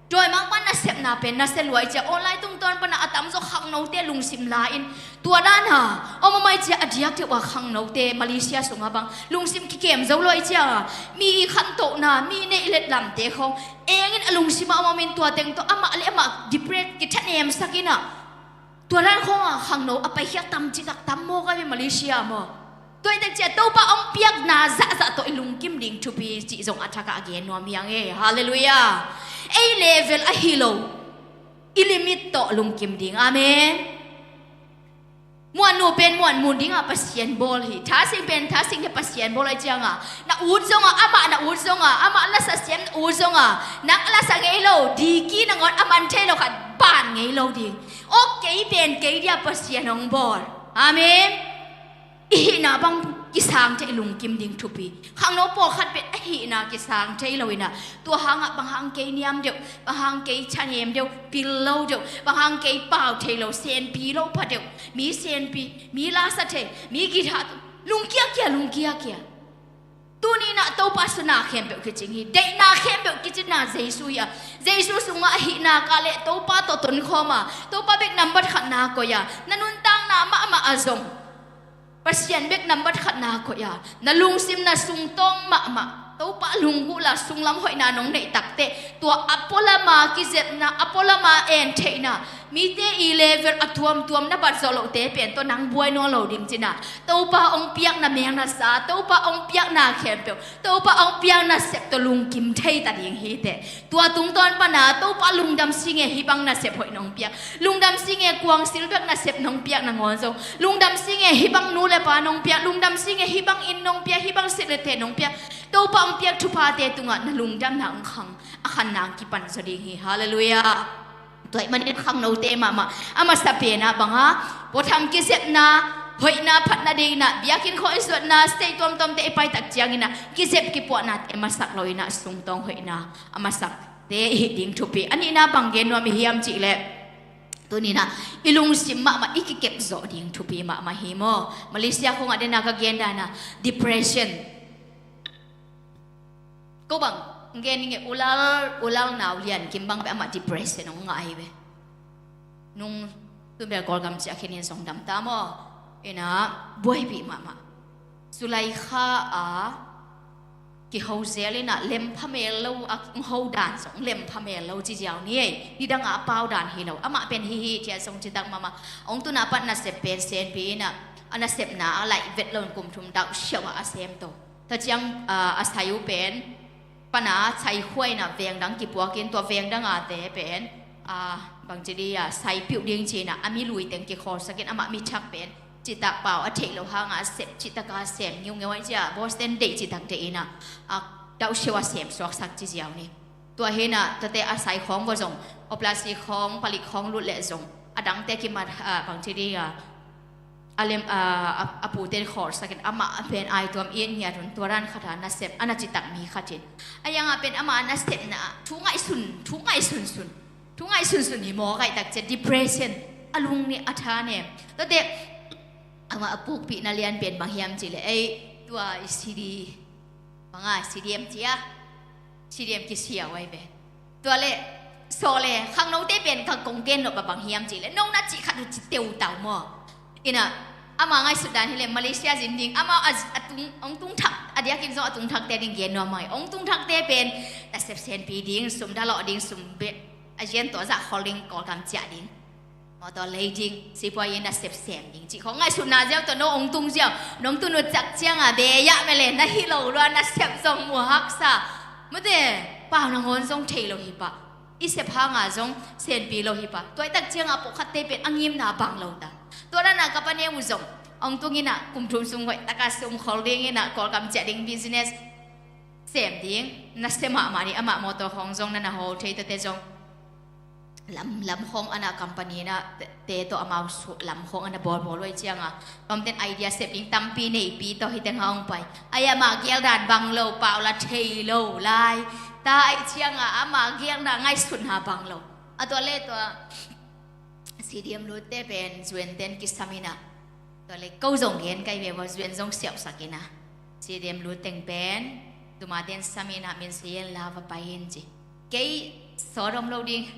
Dawimangpa nasepna pen nasia lua i cia, online tungtawn pana a tamzaw khangnote lungsim la in, tua dana om om ai cia, a diak deuh a khangnote Malaysia sungah bang lungsim kikem zo lua i cia, mi i khantohna, mi neih let lamte khawng engin a lungsim ah om om in, tua teng tawh amah le amah depress, kithanemsak in ah, tua dan khawngah khangno a paikhiat tam citak tam maw kai ve Malaysia maw. Tua i tek ciah Topa hong piakna zahzah tawh i lungkim ding thupi cih zong a thakah a gen nuam hi ang e. Halleluiah. Ei level ahi lo, i limit tawh lungkim ding. Amen. Muannu pen muanmun dingah Pasian bawl hi. Thasing pen thasing dingah Pasian bawl ahi ciangah, na ut zongah, amah na ut zongah, amah lasa siam na ut zongah, nang lasa ngei lo, diki nangawn a man thei lo khat ban ngei lo ding. Aw, kei pen kei dia Pasian hong bawl. Amen. I hihna bang kisang thei, i lungkim ding thupi. Khangno pawlkhat pen a hihna kisang thei lo inah, tua hangah bang hang kei niam deuh, bang hang kei thanem deuh, pil lo deuh, bang hang kei pau thei lo, senpi lo pha deuh, mi senpi, mi lasa thei, mi githa, lungkiakia, lungkiakia. Tuni inah Topa sungah na khempeuh kicing hi. Deihna khempeuh kicinna Jesu hi a, Jesu sungah a hihna kah le Topa tawh tonkhawm a, Topa bek nambat khatna koih a, na nuntakna mahmah a zong Pasian bek nambat khatna koih a, na lungsim na sungtawng mahmah Topa lunggulh a, sunglam hoihna nong neih takteh, tua a pualama kizepna, a pualama entheihna, mite i level a tuamtuam na bat zawh lohte pen tawh nang buai nawn lo ding cinah, Topa hong piakna mel na sa, Topa hong piakna khempeuh, Topa hong piakna sep tawh lungkim thei ta ding hi teh. Tua tungtawn pana Topa lungdam sing e, hih bang nasep hoih nong piak. Lungdam sing e, kuang silbek nasep nong piak nangawn zong. Lungdam sing e, hih bang nu le pa nong piak. Lungdam sing e, hih bang inn nong piak, hih bang sit le ten nong piak. Topa hong piak thuphate tungah na lungdamna hong khang, a khanna hong kipan zaw ding hi. Halleluiah. Tua ahih manin khangnote mahmah a masa penah banga puatham kizepna, hoihna phatna dinginah biakinn khawng i suahna state tuamtuamte i paitak cianginah kizep kipuahnate masak loinah sungtawng hoihna a masakte i hih ding thupi. A nihna bang gen nuam i hiam cihleh, tuninah i lungsim mahmah i kikep zawh ding thupi mahmah hi maw? Malaysia khawngah dena ka gen dana depression. Ko bang gen ing e, ulal ulal nau lian kim bang pe amah depression hong ngah hi ve. Nung tun bel Kawlgam ciah khin in zong damta maw? Ina buaipih mahmah. Sulaikha a kiho zel inah lempha mel lo, a ho dan zong lempha mel lo ci ziau ni ei. Nidangah a pau dan hi lo, amah pen hihi thiah zong citak mahmah. Hong tunah pat nasep pen senpi inah a nasepna a laih vet lo in kum thum dauh siauh ah a sem to. Tua ciang a sai uh pen pana sai khuainah vengdang kipuakin tua vengdang ate pen bangci di a sai piuh ding cinah a mi lui teng kikhawlsakin amah mi thak pen citak pau a theih lo hangah a sep citaka sem ngiungeu ai cia Boston deih citak deih inah a dauh siauh a sem suaksak ci ziau ni. Tua hinah tuate a sai khawng vua zong oplasi khawng palik khawng lut leh zong a dangte kimat bangci di a a lem a pute khawlsakin amah a pen ai tuam i ngiat hun tua ran khata nasep a na citak mi khatin a yangah pen amah a nasepna thu ngaihsun thu ngaihsunsun thu ngaihsunsun hi maw kaihtak cia depression a lung nih a tha nem. Tuate amah a pukpihna lian pen bang hiam cihleh ei tua i cd banga cdm cia cdm kisiau ai ve. Tua le saw le khangnote pen ka kong gen nop a bang hiam cihleh nong na cih khat uh ci teutau maw? Inah ama ngaihsut dan hileh Malaysia zin ding ama a tung ong tung thak a diakin zong a tung thakte ding gen nuam mai ong tung thakte pen nasep senpi ding sum dalawh ding sum be a zian tawh zah khol ding Kawlgam ciah ding. Mawtaw lei ding sipuai in nasep sem ding cih khawng ngaihsutna ziau tawh no ong tung ziau nong tun uh cak cianga beyah mele na hi lo lua nasep zong muhaksa. Mate pau nangawn zong thei lo hi pah. I sep hanga zong senpi lo hi pah. Tuaitak cianga pawhkhatte pen a ngimna bang lo ta. Tua dana ka pane uh zong ong tung inah kum thum sung hoih taka sum khol ding inah Kawlgam ciah ding business sem ding nasep mahmah ni amah mawtaw khawng zong na na hawl thei tuate zong lam lam khawng ana company na te tawh amau lam khawng ana bawlbawl luai cianga lawmten idea sep ding tampi neipi tawh hiteng ha hong pai. Ai amah geldan bang lo pau la thei lo lai ta ai cianga amah gelna ngaihsutna bang lo. A tua le tua cdm lutte pen zuenten kisam inah tua le ko zong gen kai ve ua zuen zong siauhsak inah cdm lutteng pen tumaten sam inah min siyen la va pai in ci. Kei sawt om lo ding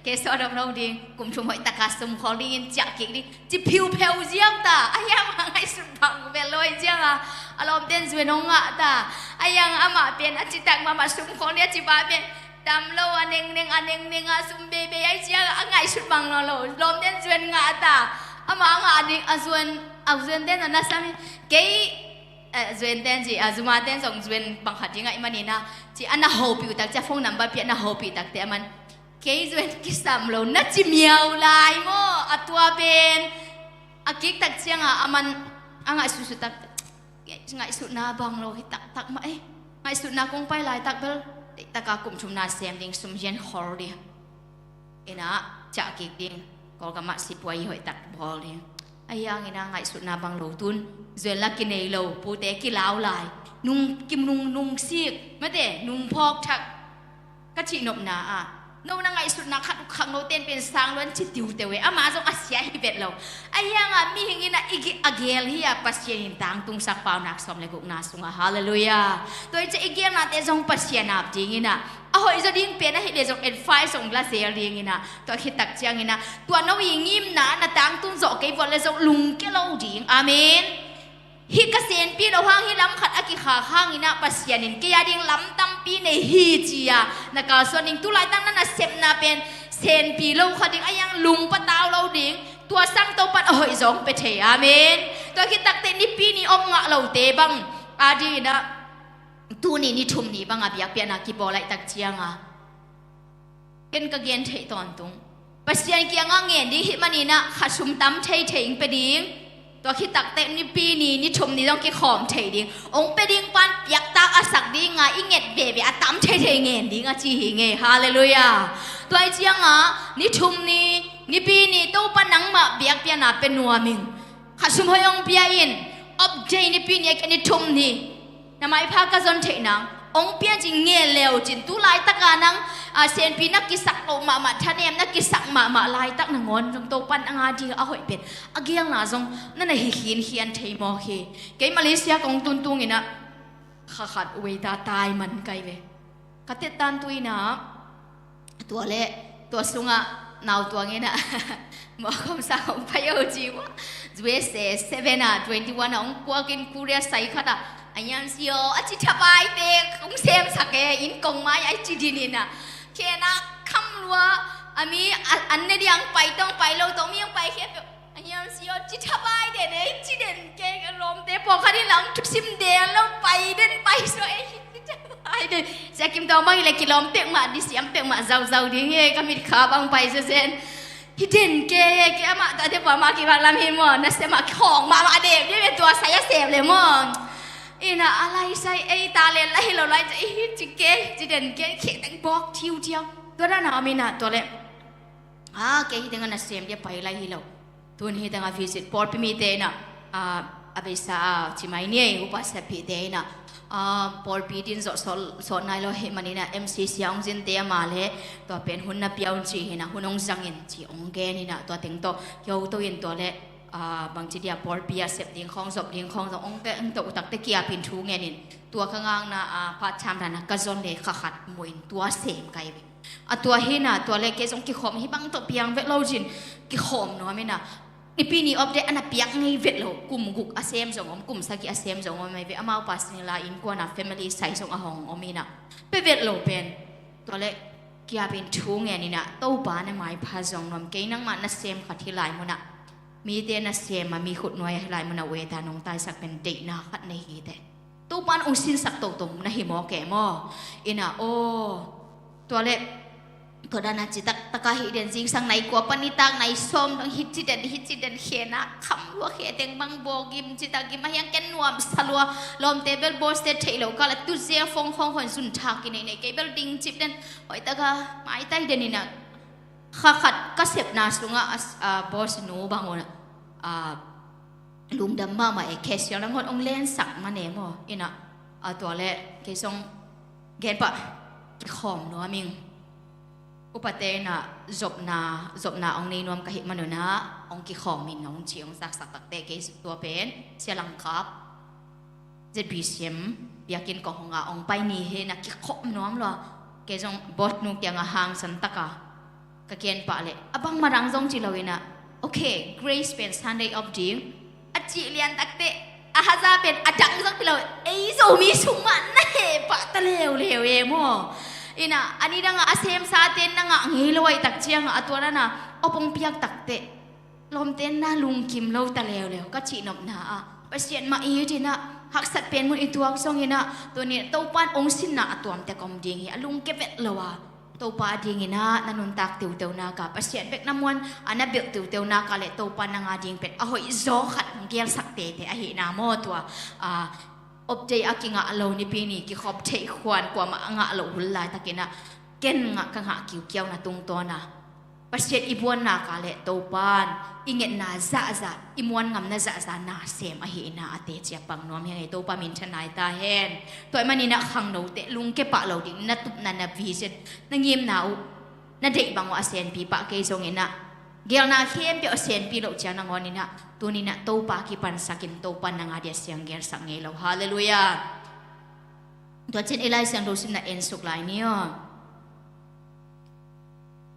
kei sawt om lo ding kum thum hoih taka sum khol dingin ciah kik ding ci phiupheu ziau ta a hiam a ngaihsut bang vel lo ai zianga a lawmten zuen hong ngah ta. A yang amah pen a citak mahmah sum khol ni a ci ba pen tam lo a nengneng a nengneng a sum beibei ai cianga a ngaihsut bang lo lo lawmten zuen ngah ta. Amah a ngah ding a zuen a zuenten a na sam hi kei zuenten ci a zumaten zong zuen bang khat ding aih maninah ci a na hopih uh tak ci a phone number pi a na hopih takte a man kei zuen kisam lo na ci miau lai maw? A tua pen a kiktak cianga a man a ngaihsutsutak ngaihsutna bang lo hi taktak mah ei. Ngaihsutna kong pai laitak bel teihtaka kum thumna sem ding sum hian khol ding. Inah ciah kik ding Kawlgamah sipuai hoihtak bawl ding. A hiang inah ngaihsutna bang lo tun zuenla kinei lo pute kilau lai nung kim nung nung sik mate nung phawk thak ka cihnopna ah no na ngaihsutna khat ukhak noten pen sang luan ci tiuteu e ama zong a sia hi vet lo. A hiangah mihing inah i a gel hi a Pasian in tangtungsak paunak sawm le gukna sungah halleluia. Tua i cia i gelnate zong Pasian ap dinginah a hoih zaw ding pen ahih le zong advice zong la zel dinginah tua khitak cianginah tua no i ngimna na tangtung zawh kei vawt le zong lungke lo ding. Amen. Hih ka senpi lo hang hih lam khat a kikhak hanginah Pasian in kei a ding lam tampi nei hi ci-a na kalsuan ding. Tulaitak na nasepna pen senpi lo kha ding a yang lungpa tau lo ding. Tua sang Topan a hoih zawng pe thei. Amen. Tua khit takte nipi ni om ngah lote bang a dinginah tuni ni thum ni banga biakpiakna kibawl laihtak cianga ken ka gen theih tawntung Pasian kiangah ngen ding hih maninah kha sum tam thei thei ing pe ding. Tua khit takte nipi ni ni thum ni zong kikhawm thei ding ong pe ding pan piaktak a sak dinga i nget veve a tam thei thei ngen ding a ci hi ngei. Halleluia. Tua hi ciangah ni thum ni, Nipi ni Topa nangmah biakpiakna pia nuam ing. Kha sum hoih hong pia in. Off day Nipi ni a kia ni thum ni na maipha ka zon theih nang hong pia cin nge leu cin tu laitaka nang a senpi na kisak loh mahmah, thanem na kisak mahmah laitak nangawn zong Topa nang a ding a hoih pen a gialna zong na na hi khinkhian thei mawk hi. Kei Malaysia kong tuntung inah kha khat waiter tai man kai ve. Ka tettan tu inah tua le tua sungah nau tuang inah mawkhawm sang hong pai o ci ua. U S A seven ah twenty one ah hong kuakin Korea sai khat ah a hiam si aw a ci thapaite hong semsak e inn kong mai a ci din inah khenah kham lua a mi an ne diang pai tong pai lo tong mi hong pai khe peuh. A hiam si aw ci thapai den e ci den kei ka lawmte pawlkhat in lang thusim den lo pai den pai suah e ci thapai den. Sia Kim tawng bang hi le kilawm pekmah disiam pekmah zauzau ding e ka mitkha bang pai zezen. Hi den kei e kei amah tate pawh amah kibak lam hi maw na sem ah khawng mahmah dek dek e tua sai a sem le maw. Inah a lai sai ei ta len lai hi lo lai ci hi ci kei ci den kei kheh teng bawk thiu thiau. Tua dan a om inah tua le a kei hi teng a na sem dia pai lai hi lo. Tun hi teng a visit pawlpi mite inah a beisa a ci mai ni ei upa seppihte inah pawlpi din zawh sawt nai lo hi man inah M C C a hong zinte ama le tua pen hun na pia un ci hi inah hun hong zang in ci hong gen inah tua teng tawh kio to in tua le bangci dia pawlpi a sep ding khawng zop ding khawng zong hong teh hong toh utakte kiapin thu ngen in tua ka ngakna a part time dan a ka zon le kha khat mu in tua sem kai ve. A tua hi inah tua le kei zong kikhawm hi bang tawh piang vet lo cin kikhawm nuam inah Nipi ni off day a na piak ngei vet lo kum guk a sem zong om kum sagih a sem zong om mai ve amau pasal in la innkuan a family sai zong a hong om inah pe vet lo pen tua le kiapin thu ngen inah Topa na maipha zong nuam kei nangmah na sem khat hi lai munah mite na sem a mi khut nuai a hi lai munah waiter nong taisak pen deihna khat nei hi te. Topa in hong sinsak toto na hi mawk e maw? Inah aw tua le tua dana citak taka hih den zingsang nai kua pan nitak nai sawm dong hih ci den hih ci den khena kham lua khe teng bang baw gim citak gim a hiang ken nuam sa lua lawmte bel bawste theih lo kala tu zia fong khawng khon zun thak i nei nei kei bel ding cip den hoih taka maitai den inah kha khat ka sepna sungah a boss nu bang unah lungdam mahmah e khe siang nangawn hong lensak man e maw? Inah a tua le kei zong genpah kikhawm nuam ing. Upate inah zopna zopna hong nei nuam ka hih man unah hong kikhawm in hong ci hong zaksak takte kei tua pen sia langkap Z B C M biakinn kong hong a hong pai ni he na kikhawm nuam lua. Kei zong boss nu kiangah hangsan taka ka kian pah le a bang madang zong ci lo inah okay Grace pen Sunday off ding a cih lian takte a haza pen a dang zong ci lo ei Zomi sung mah na he pah ta leuleu e maw? Inah a nidangah a semsa ten na ngah ngei lo aih tak ciangah a tua dana off hong piak takte lawmte na lungkim lo ta leuleu ka cihnopna ah Pasian mah i it inah haksat pen mun i tuak zong inah tuninah Topa in hong sinna a tuamte kom ding hi a lungke vet lo a Topa a ding inah na nuntak tiuteunak a Pasian bek na muan a na belh tiuteunak a le Topa nang a ding pen a hoih zaw khat hong gelsak tete ahihna maw tua a off day a kingah lo Nipi ni kikhop theih khuan kuamah a ngah loh hun laitakinah ken ngah ka ngah kiukiau na tungtawn a Pasian i buannak a le Topan i ngetna zahzah i muan ngamna zahzah na sem ahi ina a teci a pang nuam hi a ngei Topa minthanna i ta hen. Tua i maninah khangnote lungke pah lo ding na tupna na vision na ngimna uh na deih bang uh a senpi pah kei zonginah gelna khempeuh a senpi loh ciang nangawninah tuninah Topa kipansakin Topa nanga dia siang gelsak ngei lo. Halleluia. Tua cin i Lai Siangtho simna ensuk lai ni aw.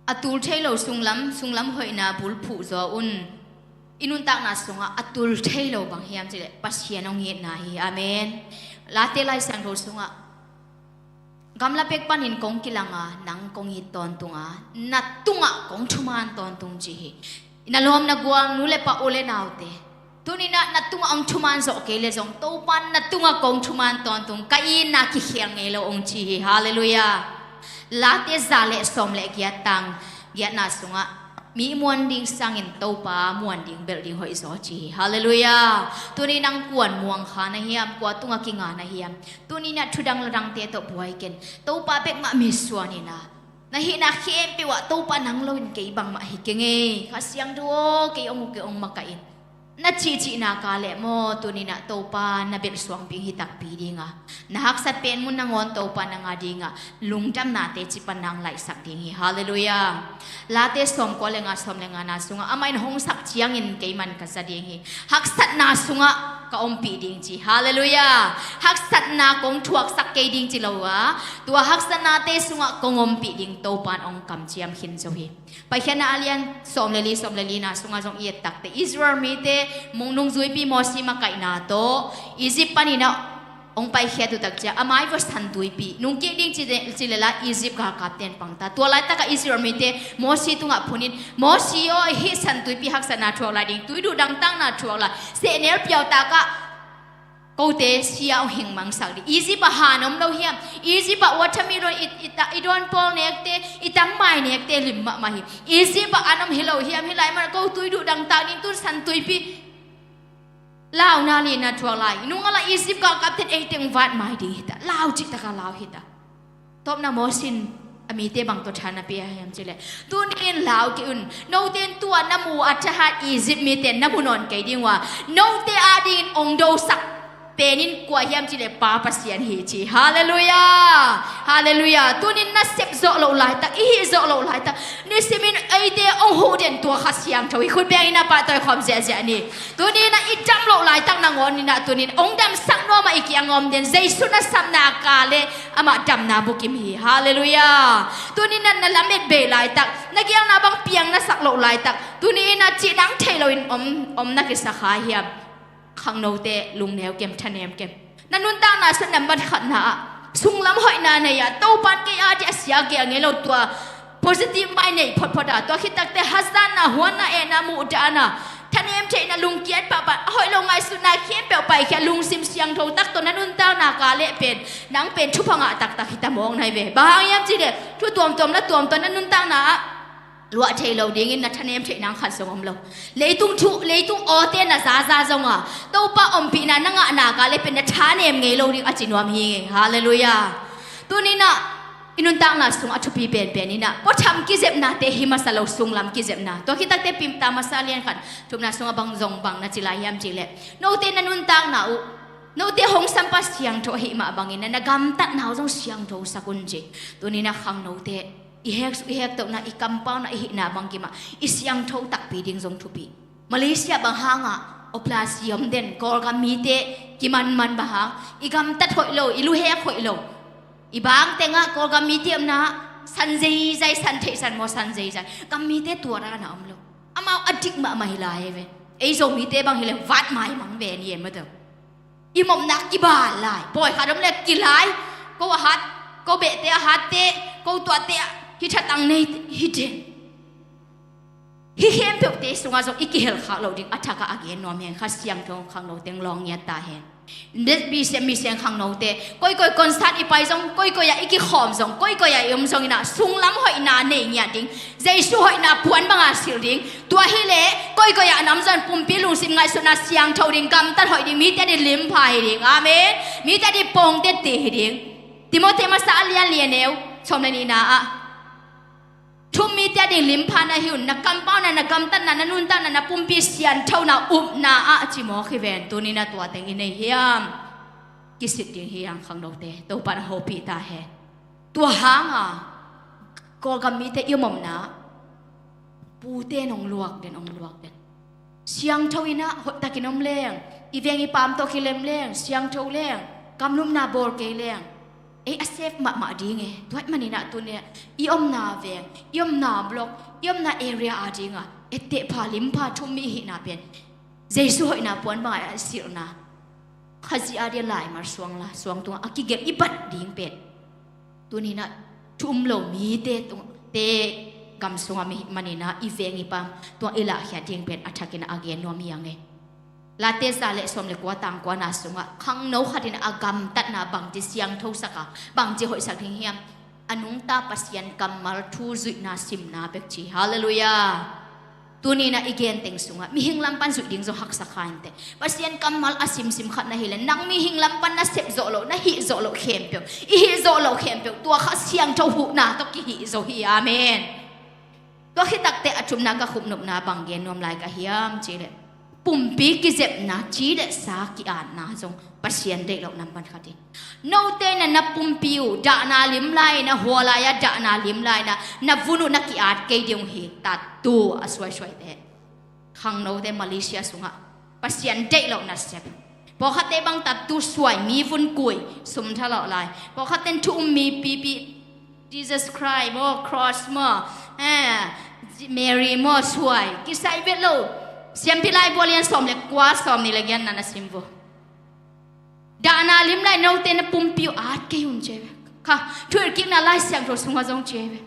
A tul thei lo sunglam, sunglam hoihna bulphuh zaw un. I nuntakna sungah a tul thei lo bang hiam cileh Pasian hong itna hi. Amen. Late Lai Siangtho sungah gamla pek panin kong kilanga nang kong it tawntunga na tungah kong thuman tawntung ci hi. Na lawm na gual nu le pa u le naute tuninah na tungah hong thuman zawh kei le zong Topan na tungah kong thuman tawntung ka itna kikhial ngei lo hong ci hi. Halleluia. Late za le sawm le giat tang giatna sungah mi muan ding sangin Topa muan ding belh ding hoih zaw ci hi. Halleluia. Tuni nang kuan muang kha na hiam kua tungah kinga na hiam tuninah thudang ladangte tawh buai ken Topa bekmah misuan inah Na hihna khempeuh ah Topa nang lo in kei bangmah hi keng e. Kha Siangtho aw, kei hong uh, kei hong makaih in. Na cihcihna ka leh maw, tuni-in ah Topa na belh suangpi hi takpi ding a, na haksat pen mun nangawn Topa nang a dingah lungdamna teci pan nang laihsak ding hi. Halleluiah. Late sawmkua le nga, sawm le ngana sungah, amah in hong sak ciangin keiman ka za ding hi. Haksatna sungah ka ompih ding ci. Halleluiah. Haksatna kong thuaksak kei ding ci lo a, tua haksatnate sungah kong ompih ding Topa in hong kamciam khin zo hi. Paikhiatna a lian sawm le li, sawm le lina sungah zong i et takte, Israel mite mung nungzuipi Mosi makaihna tawh Egypt panin ah hong paikhiat uh tak ciang, a mai vua San Tuipi nungkik ding ci le, ci le la Egypt galkapte in pang ta. Tua laitakah Israel mite Mosi tungah phun in, Mosi aw, hih San Tuipi haksatna thuak lai ding, tuiduh dangtakna thuak lai, sehnel piautakah kote sia hong hingmangsak ding. Egypt ah han om lo hiam? Egypt ah watermelon i, i, i dawn pawl nekte, i tangmai nekte lim mahmah hi. Egypt ah an om hi lo hiam? Hih lai munah ko tuiduh dangtak ding, tun San Tuipi launa lina thuak lai. Nung a la Egypt galkapte in ei teng vat mai ding hi ta. Lau cihtakah lau hi ta. Tawpna Mosi in a mite bang tawh tha na pia hiam ci leh, tuni-in lau kei un, note in tua na mu a thahat Egypt mite na mu nawn kei ding uh a, note adingin hong dosak pen in kua hiam ci leh Pa Pasian hi ci. Halleluiah. Halleluiah. Tuni-in na sep zawh loh laitak, i hih zawh loh laitak, nisimin eite hong huh den tua Kha Siangtho hi. Khut bengin a pahtawi khawm ziahziah ni. Tuni-in ah i dam loh laitak nangawn in ah tuni-in hong damsak nuam ah i kiang om den Jesu na sapna ka leh amah damna bukim hi. Halleluiah. Tuni-in ah na lamet bei laitak, na gialna bang piang na sak loh laitak, tuni-in ah cih nang thei loin om, om na kisa kha hiam? Khangnote lungneu kem, thanem kem. Na nuntakna sung nambat khatna ah sunglam hoihna nei a, Topa in kei a ding a sia gel ngei lo, tua positive mai nei photphot a, tua khit takte hazatna, huanna, ehna, muhdahna, thanem theihna, lungkiat pahpah, a hoih lo ngaihsutna khempeuh paikhia, lungsim siangtho tak tawh na nuntakna ka leh pen, nang pen thupha ngah taktak hi ta mawk nai ve. Bang hang hiam ci leh thu tuamtuam la tuamtuam na nuntakna ah luah thei lo dingin na thanem theih nang khat zong om lo. Leitung thu, leitung awte na zaza zong a, Topa ompihna na ngahna ka leh pen na thanem ngei lo ding a ci nuam hi. Halleluiah. Tuni-in ah i nuntakna sung a thupi penpen in ah puatham kizepnate hi masa lo, sunglam kizepna. Tua khit takte Pimta masa lian khat thumna sungah bang zong bang na ci lai hiam ci leh, note na nuntakna uh, note hong sampa siangtho ahih mah bangin na, na gamtatna uh zong siangtho sak un ci. Tuni-in ah khangnote i hek, i hektohna, i kampauna, i hihna bangkim ah i siangtho takpi ding zong thupi. Malaysia bang hangah operasi om den, Kawlgam mite kimanman bang hang, i gamtat hoih lo, i luhek hoih lo. I bang tengah Kawlgam mite omna ah san zeizai, san theih san maw, san zeizai. Gam mite tua dan a om lo. Amau a dik mahmah hi lai ve. Ei Zomite bang hi leh vat maimang ve ni e maw tawh. I mawhna kibal lai, pawi khat om leh kilai, ko a hat, ko behte a hatte, ko tuahte a hi thatang nei hi den. Hih khempeuhte sungah zong i kihelkhak loh ding a thakah a gen nuam hi hang. Kha Siangtho khangno teng lawng ngiat ta hen. Bisiam miseng khangnote, koikoi concert i pai zong, koikoi ah i kikhawm zong, koikoi ah i om zongin ah sunglam hoihna nei ngiat ding, Jesu hoihna puan banga silh ding. Tua hileh koikoi ah na om zong pumpi lungsim ngaihsutna siangtho ding, gamtat hoih ding, mite ading limpha hi ding. Amen. Mite ading pawngte te hi ding. Timoti masa a lian li, a neu sawm le nihna ah, thu um mite ading limpha na hi un, na kampauna, na gamtatna, na nuntakna, na pumpi sianthona upna ah a ci mawk hi ven. Tuni-in ah tua teng i nei hiam? Kisit ding hi hang khangnote, Topa in hopih ta hen. Tua hanga Kawlgam mite i om omna ah pute in hong luak den, hong luak den. Siangtho in ah hoihtakin om leng, i veng i paam tawh kilem leng, siangtho leng, gamlumna bawl kei leng, ei a safe mahmah ding e. Tua ahih manin ah tuni-in i omna veng, i omna block, i omna area adingah etteh pha, limpha, thu um mi i hihna pen Jesu hoihna puan bangah a silhna, Khazih ading a laimar suang la, suang tungah a kigelh i bat ding pen, tuni-in ah thu um lo mite tung, te gam sungah mi manin ah i veng i paam tungah i lahkhiat ding pen a thakin a gen nuam hi hang e. Late za le sawm le kua, tang kuana sungah khangno khat in a gamtatna bangci siangthosak a, bangci hoihsak ding hiam? A nungta Pasian kammal thu zuihna simna bek ci. Halleluiah. Tuni-in ah i gen teng sungah mihing lam pan zuih ding zong haksa kha inteh. Pasian kammal a simsim khat na hileh, nang mihing lam pan na sep zawh loh, na hih zawh loh khempeuh, i hih zawh loh khempeuh, tua Kha Siangtho huhna tawh kihih zo hi. Amen. Tua khit takteh a thumna ka khupnopna bang gen nuam lai ka hiam cihleh, pumpi kizepna, ci le sa ki-atna zong Pasian deih loh nam pan khat hi. Note in ah na pumpi uh dahna lim lai-in ah, hua lai-ah dahna lim lai-in ah na vun uh na ki-at kei ding uh hi. Tattoo a suaisuaite, khangnote Malaysia sungah Pasian deih loh nasep. Pawlkhatte bang tattoo suai, mi vun kui, sum thalawh lai. Pawlkhatte in thu um mi pipi, Jesus Christ maw, cross maw, eh, Mary maw suai, kisai vet lo. Siampi Laibu a lian sawm le kua, sawmnih le giatna na sim vo. Dahna lim lai note na pumpi uh at kei un ci ve. Kha, thu hilhkikna Lai Siangtho sungah zong ci ve.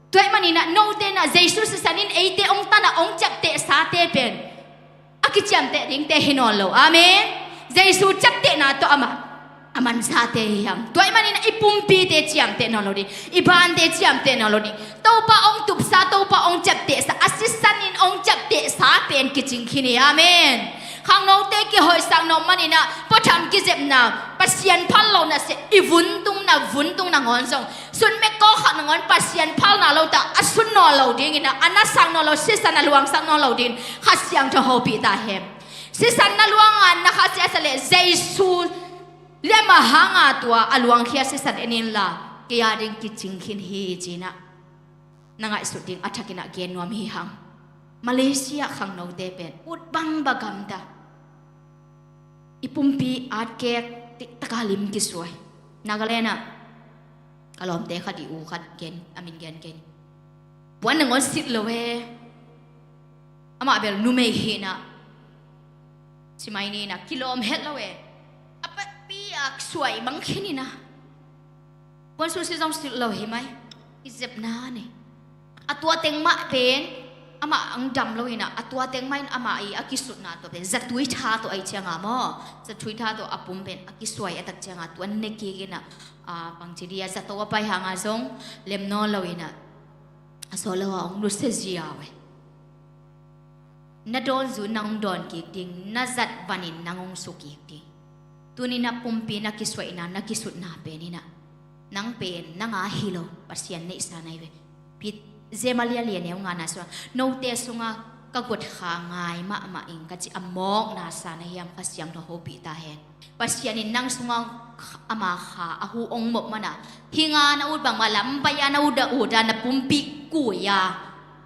Tua ahih manin ah note in ah Jesu sisan in eite hong tan a hong ciaptehsate pen a kiciamteh dingte hi nawn lo. Amen. Jesu ciaptehna tawh amah a mansate hi hang. Tua ahih manin ah i pumpite ciamteh nawn lo ding, i bante ciamteh nawn lo ding. Topa hong tupsa, Topa hong ciaptehsa, a sisan in hong ciaptehsa pen kicing khin hi. Amen. Khangnote kihoihsak nawh manin ah, pawtham kizepna, Pasian phal loh nasep, i vuntung na, vuntung nangawn zong, sun mekkaw khat nangawn Pasian phalna lo ta, a sun nawn lo dingin ah, a nasak nawn lo, sisan a luangsak nawn lo dingin Kha Siangtho hopih ta hen. Sisan na luang a na khasia sa leh, Jesu lem a hang a tua a luangkhia sisan en inla, kei a ding kicing khin hi ci-in ah na ngaihsut ding a thakin ah gen nuam hi hang. Malaysia khangnote pen ut bangbang gamta, i pumpi atkek, tiktak a lim kisuai. Nagaland ah ka lawmte khat, i u khat gen, a min gen kei ni. Puan nangawn silh lo e. Amah bel numei hi-in ah, ci mai ni-in ah, kilawm het lo e. A papi a suai mang khin-in ah, puan susi zong silh lo hi mai. Kizepna nei. A tua teng mah pen amah ang dam lo-in ah, a tua teng mah in amah i a kisutna tua pen zatui tha tawh ahih ciangin maw, zatui tha tawh a pum pen a kisuai a tak ciangin, tua ne kik-in ah, a, bangci dia, zato a pai hang a zong lem nawn lo-in ah, a sawt lo a hong nusia ziau e. Na dawn zu nang hong dawn kik ding, na zat vanin nang hong su kik ding. Tuni na pumpi na kisuaihna, na kisutna pen in ah, nang pen nang a hi lo, Pasian neihsa na hi ve. Pit, Jeremiah lian neu ngana sungah, note sungah ka guat kha ngai mahmah ing ka ci a mawkna sa na hiam, Kha Siangtho hopih ta hen. Pasian in nang sungah ama kha a hu hong mawk manin, hih nga na ut bangmah lam pai-a na ut a, ut a, na pumpi kui a,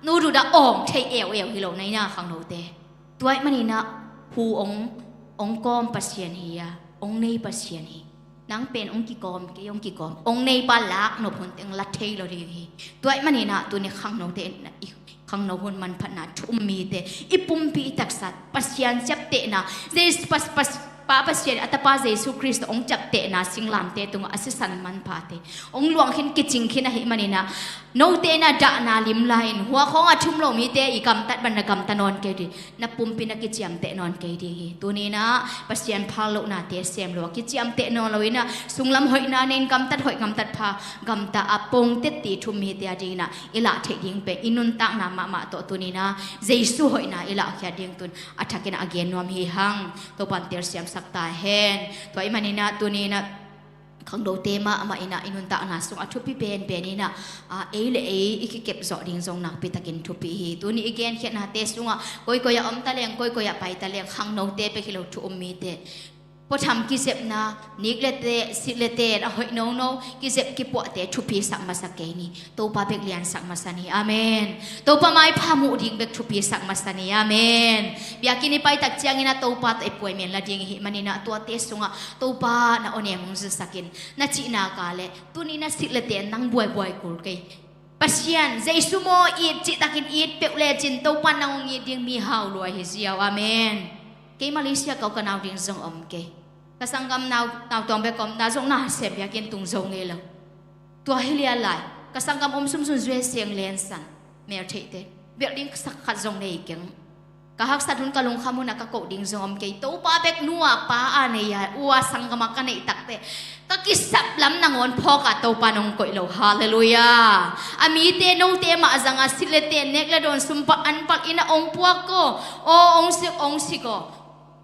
na ut ut a awng thei euyeu hi lo na hi na khangnote. Tua ahih manin ah hu hong, hong kawm Pasian hi a, hong nei Pasian hi. Nang pen hong kikawm, kei hong kikawm, hong neipa lak nop hun teng la thei lo ding hi. Tua ahih manin ah tuni khangnote in ah i khangno hun manphatna thu um mite, i pumpi i taksa Pasian ciaptehna, Jesu pas, pas, Pa Pasian, a Tapa Jesu Khrist hong ciaptehna singlamteh tungah a sisan manphate hong luang khin, kicing khin ahih manin ah, note in ah dahna lim lai-in, hua khawng a thu um lo mite i gamtat bang na gamta nawn kei ding, na pumpi na kiciamteh nawn kei ding hi. Tuni in ah Pasian phal lohnate sem lo a, kiciamteh nawn lo-in ah, sunglam hoihna nei-in, gamtat hoih, gamtat pha, gamta a pongte ti thu um mite a dingin ah i lah theih ding pen i nuntakna mahmah tawh tuni in ah Jesu hoihna i lahkhiat ding tun a thakin a gen nuam hi hang. Topa'n telsiamsak ta hen. Tua ahih manin ah tuni in ah khangnote mahmah in ah i nuntakna sungah thupi penpen in ah, a, ei le ei i kikep zawh ding zong nakpi takin thupi hi. Tuni i genkhiatnate sungah koikoi ah om ta leng, koikoi ah pai ta leng, khangnote bek hi lo, thu um mite, pawtham kizepna, nik le teh, silh le teh, a hoih nono kizep kipuahte thupisak masa kei ni. Topa bek liansak masa ni. Amen. Topa maipha muh ding bek thupisak masa ni. Amen. Biakinn i pai tak ciangin ah Topa tawh i puai men la ding i hih manin ah, tuate sungah Topa na awnem hong zilsak in, na cihna ka leh, tuni na silh le teh nang buaibuai kul kei. Pasian, Jesu maw it, cihtakin it peuh lecin Topa nang hong it ding mi hau lua hi ziau. Amen. Kei Malaysia ka u ka nau ding zong om kei. Ka sanggam nau, nau tuang bek om, na zong na sem biakinn tung zo ngei lo. Tua hi lian lai, ka sanggam om sumsun zui seng lensan, mel theihte, belh ding sak khat zong nei keng. Ka haksat hun, ka lungkham hun ah ka koh ding zong om kei. Topa bek nu a pa a nei a, u a sanggam a ka neih takteh ka kisap lam nangawn phawk a Topa in hong koih lo. Halleluiah. A mite, note mah zang a, silh le ten, nek le dawn, sum palh an palh in a hong puak ko. Aw, hong sik, hong sik aw.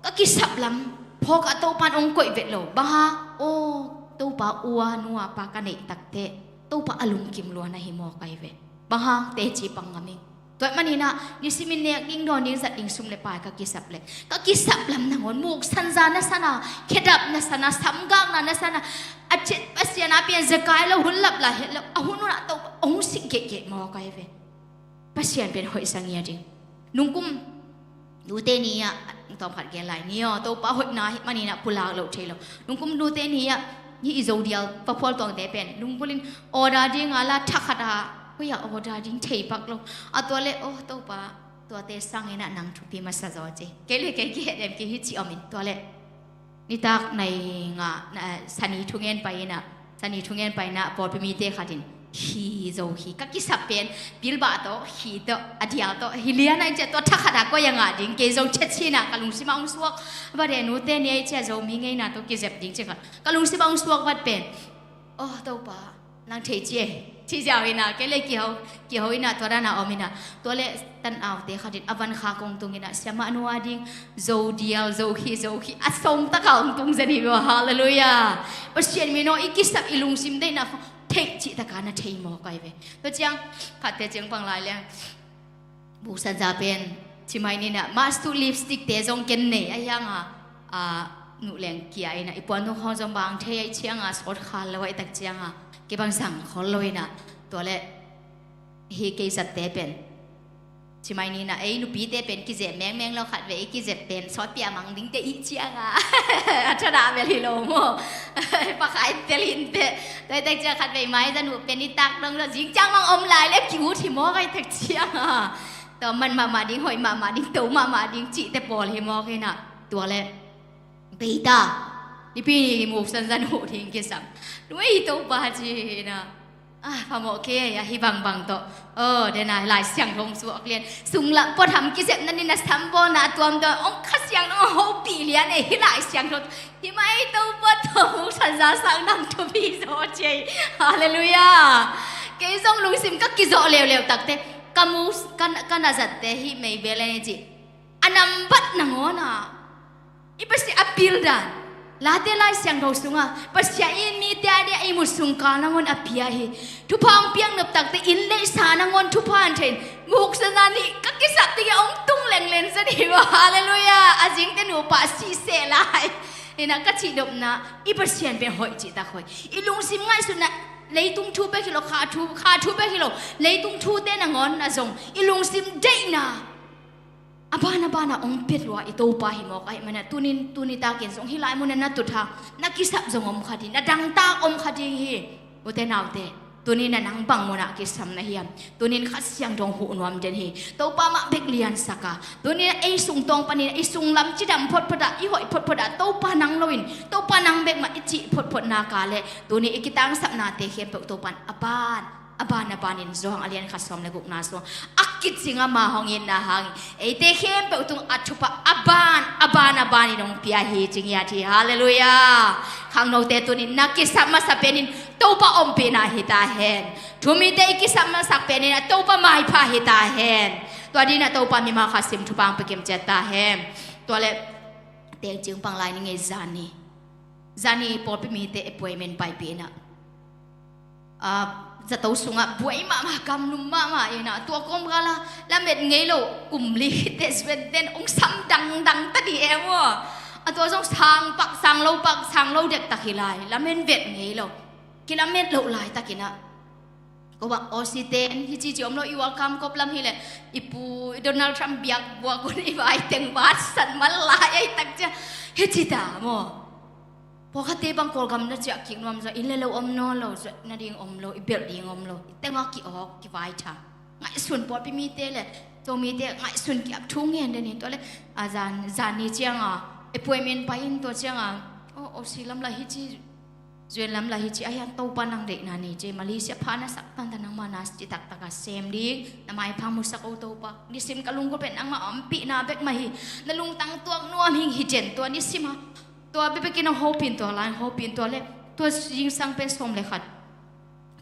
Ka kisap lam phawk a Topa in hong koih vet lo. Bang hang? Aw, Topa u a nu a pa ka neih takteh Topa a lungkim lua na hi mawk ahi ve. Bang hang? Teci pang ngam ing. Tua ahih manin ah nisimin nek ding, dawn ding, zat ding sum le pai ka kisap leh, ka kisap lam nangawn muksan za na sa na, khedap na sa na, samgakna na sa na, a ciat Pasian a pian zekai lo, hun lap lai het lo, a hun hun ah Topa hong sik geihgeih mawk ahi ve. Pasian pen hoih sa ngiat ing. Nungkum nute ni ah, tawmkhat gen lai ni aw, Topa hoihna ahih manin ah pulak loh thei lo. Nungkum nute ni ah, hih i Zodial, Paphual Tuangte pen lunggulhin order ding a la, thakhat a, koi ah order ding thei pak lo. A tua leh, aw Topa, tuate sangin ah nang thupi masa zaw ci. Kei le kei kihet em, kei hi ci om in. Tua leh nitak nai nga, na, Sani thungen pai in ah, Sani thungen pai in ah pawlpi mite khat in khi, Zo khi, ka kisap pen pilbah tawh, khi tawh, a dial tawh hi lian a, i ciah tua thakhat a koi a ngah ding, kei zong chet chin ah ka lungsim ah hong suak. Vade nute ni a, i ciah Zomi ngeina tawh kizep ding ci khat ka lungsim ah hong suak vat pen, aw Topa, nang thei ci e, ci ziau in ah, kei le kiho, kiho in ah, tua dan a om in ah. Tua leh tanaute khat in a van khak hong tung in ah, siamah nu a ding Zodial, Zo khi, Zo khi, a sawm tak a hong tung zen hi ve. Halleluiah. Pasian min aw, i kisap, i lungsim deihna khawng theih cih tak a na thei mawk ahi ve. Tua ciang khatte ciang pang lai leng, buksan za pen, ci mai ni in ah, mask tu lipstick te zong ken nei a, hiang a, a, nuh leng kia in ah, i puan tung khawng zong bang thei a, i ciang a sawt khal lo a, i tak ciang a kei bang zang khol lo in ah. Tua leh hih kei zatte pen, ci mai ni in ah, ei nupite pen kizep mengmeng lo, khatvei i kizep pen sawt pia mang ding teh, i ciang a a thadah bel hi lo maw. Pakhai tel in teh. Tua i tak ciang khatvei mai zanu pen i tak dong lo, zing ciang mang om lai leh ki-ut hi mawk a, i tak ciang a. Tua man mahmah ding, hoih mahmah ding, to mahmah ding cihte pawl hi mawk in ah. Tua leh, bei ta, nipi ni muksan zan huh ding kisam. Nuai Topa ci in ah, a, phamawh kei a, hih bangbang tawh. Aw, den a Lai Siangtho hong suak lian. Sunglam puatham kizepna ni in ah, sambawlna tuamtuam hong Kha Siangtho hong hopih lian e, hih Lai Siangtho. Hih mai Topa tawh muksan za sang, nang thupi zaw ci e. Halleluiah. Kei zong lungsim ka kizawh leuleu takteh, ka mu, ka, ka na zatte hih mei bel a ni ci. A nambat nangawn ah, i Pasian a pil dan, Late Lai Siangtho sungah Pasian in mite a dia ihmut sungkal nangawn a pia hi. Thupha hong piak nop takteh inn le sa nangawn thupha hong thei in, muksan za nih ka kisap ding hi, hong tung lenglen zen hi maw. Halleluiah. A zingte nupa siseh lai. Hi in ah, ka cihdopna, i Pasian pen hoih cihtak hoih. I lungsim ngaihsutna, leitung thu bek hi lo, kha thu, kha thu bek hi lo, leitung thute nangawn ah zong i lungsim deihna a ban a ban a hong pia lua i Topa hi mawk ahih manin ah, tuni, tuni takin zong hih lai mun ah na tut hang, na kisap zong om kha ding, na dangtak om kha ding hi. Ute naute, tuni in ah nang bang mun ah kisam na hiam? Tuni in Kha Siangtho hong huh nuam den hi. Topa mah bek liansak a, tuni in ah ei sungtawng panin ah, i sunglam cidam photphot ah, i hoih photphot ah, Topa nang lo in, Topa nang bek mah i cih photphot nak leh, tuni i kitangsapnate khempeuh Topa in a ban a ban a ban in, Johan a lian khat sawm le gukna sungah a kicing a, ama hong itna hangin eite khempeuh tungah thupha a ban a ban a ban in hong pia hi, ci ngiat hi. Halleluiah. Khangnote, tuni in na kisap masa penin Topa ompihna hi ta hen. Thumite i kisap masak penin ah Topa maipha hi ta hen. Tua dingin ah Topa mimal khat sim thupha hong pia kim ciat ta hen. Tua leh tengcing pang lai ni ngei, zani, zani pawlpi mite appointment paipih in ah, a, zato sungah buai mahmah, gamlum mahmah in ah, tua kawmkal ah lamet ngei lo, kum li teh suan ten hong sam dangdang ta ding e maw. A tua zong sang pak, sang lo pak, sang lo dektak hi lai, lamen vet ngei lo. Kilamet loh laitakin ah, ko bang Aussie ten hih ci ci om lo, i World Cup kop lam hi leh, i pu, i Donald Trump biak buak un i vai teng vat san man lai a, i tak ciang hih ci ta maw. Pawlkhatte bang Kawlgam na ciah kik nuam zaw, inn le lo om nawn lo, zuat nading om lo, i belh ding om lo, i tengah ki-awk, kivai tha. Ngaihsun, pawlpi mite le Zomite ngaihsun ki-ap thu ngen den hi. Tua leh, a, zan, zan ni ciang a appointment pai in, tua ciang a, aw, Aussie lam lah hih ci Zuan lam lah hi ci a hian Topa nang deihna nei ci, Malaysia pha na sak tanta nangmah na ci taktak a sem ding, na maipha musak o Topa. Nisim ka lungkul pen nangmah ompihna bek mah hi. Na lungtang tuak nuam hing hi den tua nisim a. Tua bebekin a hopin tua lai hopin tua le tua zingsang pen sawm le khat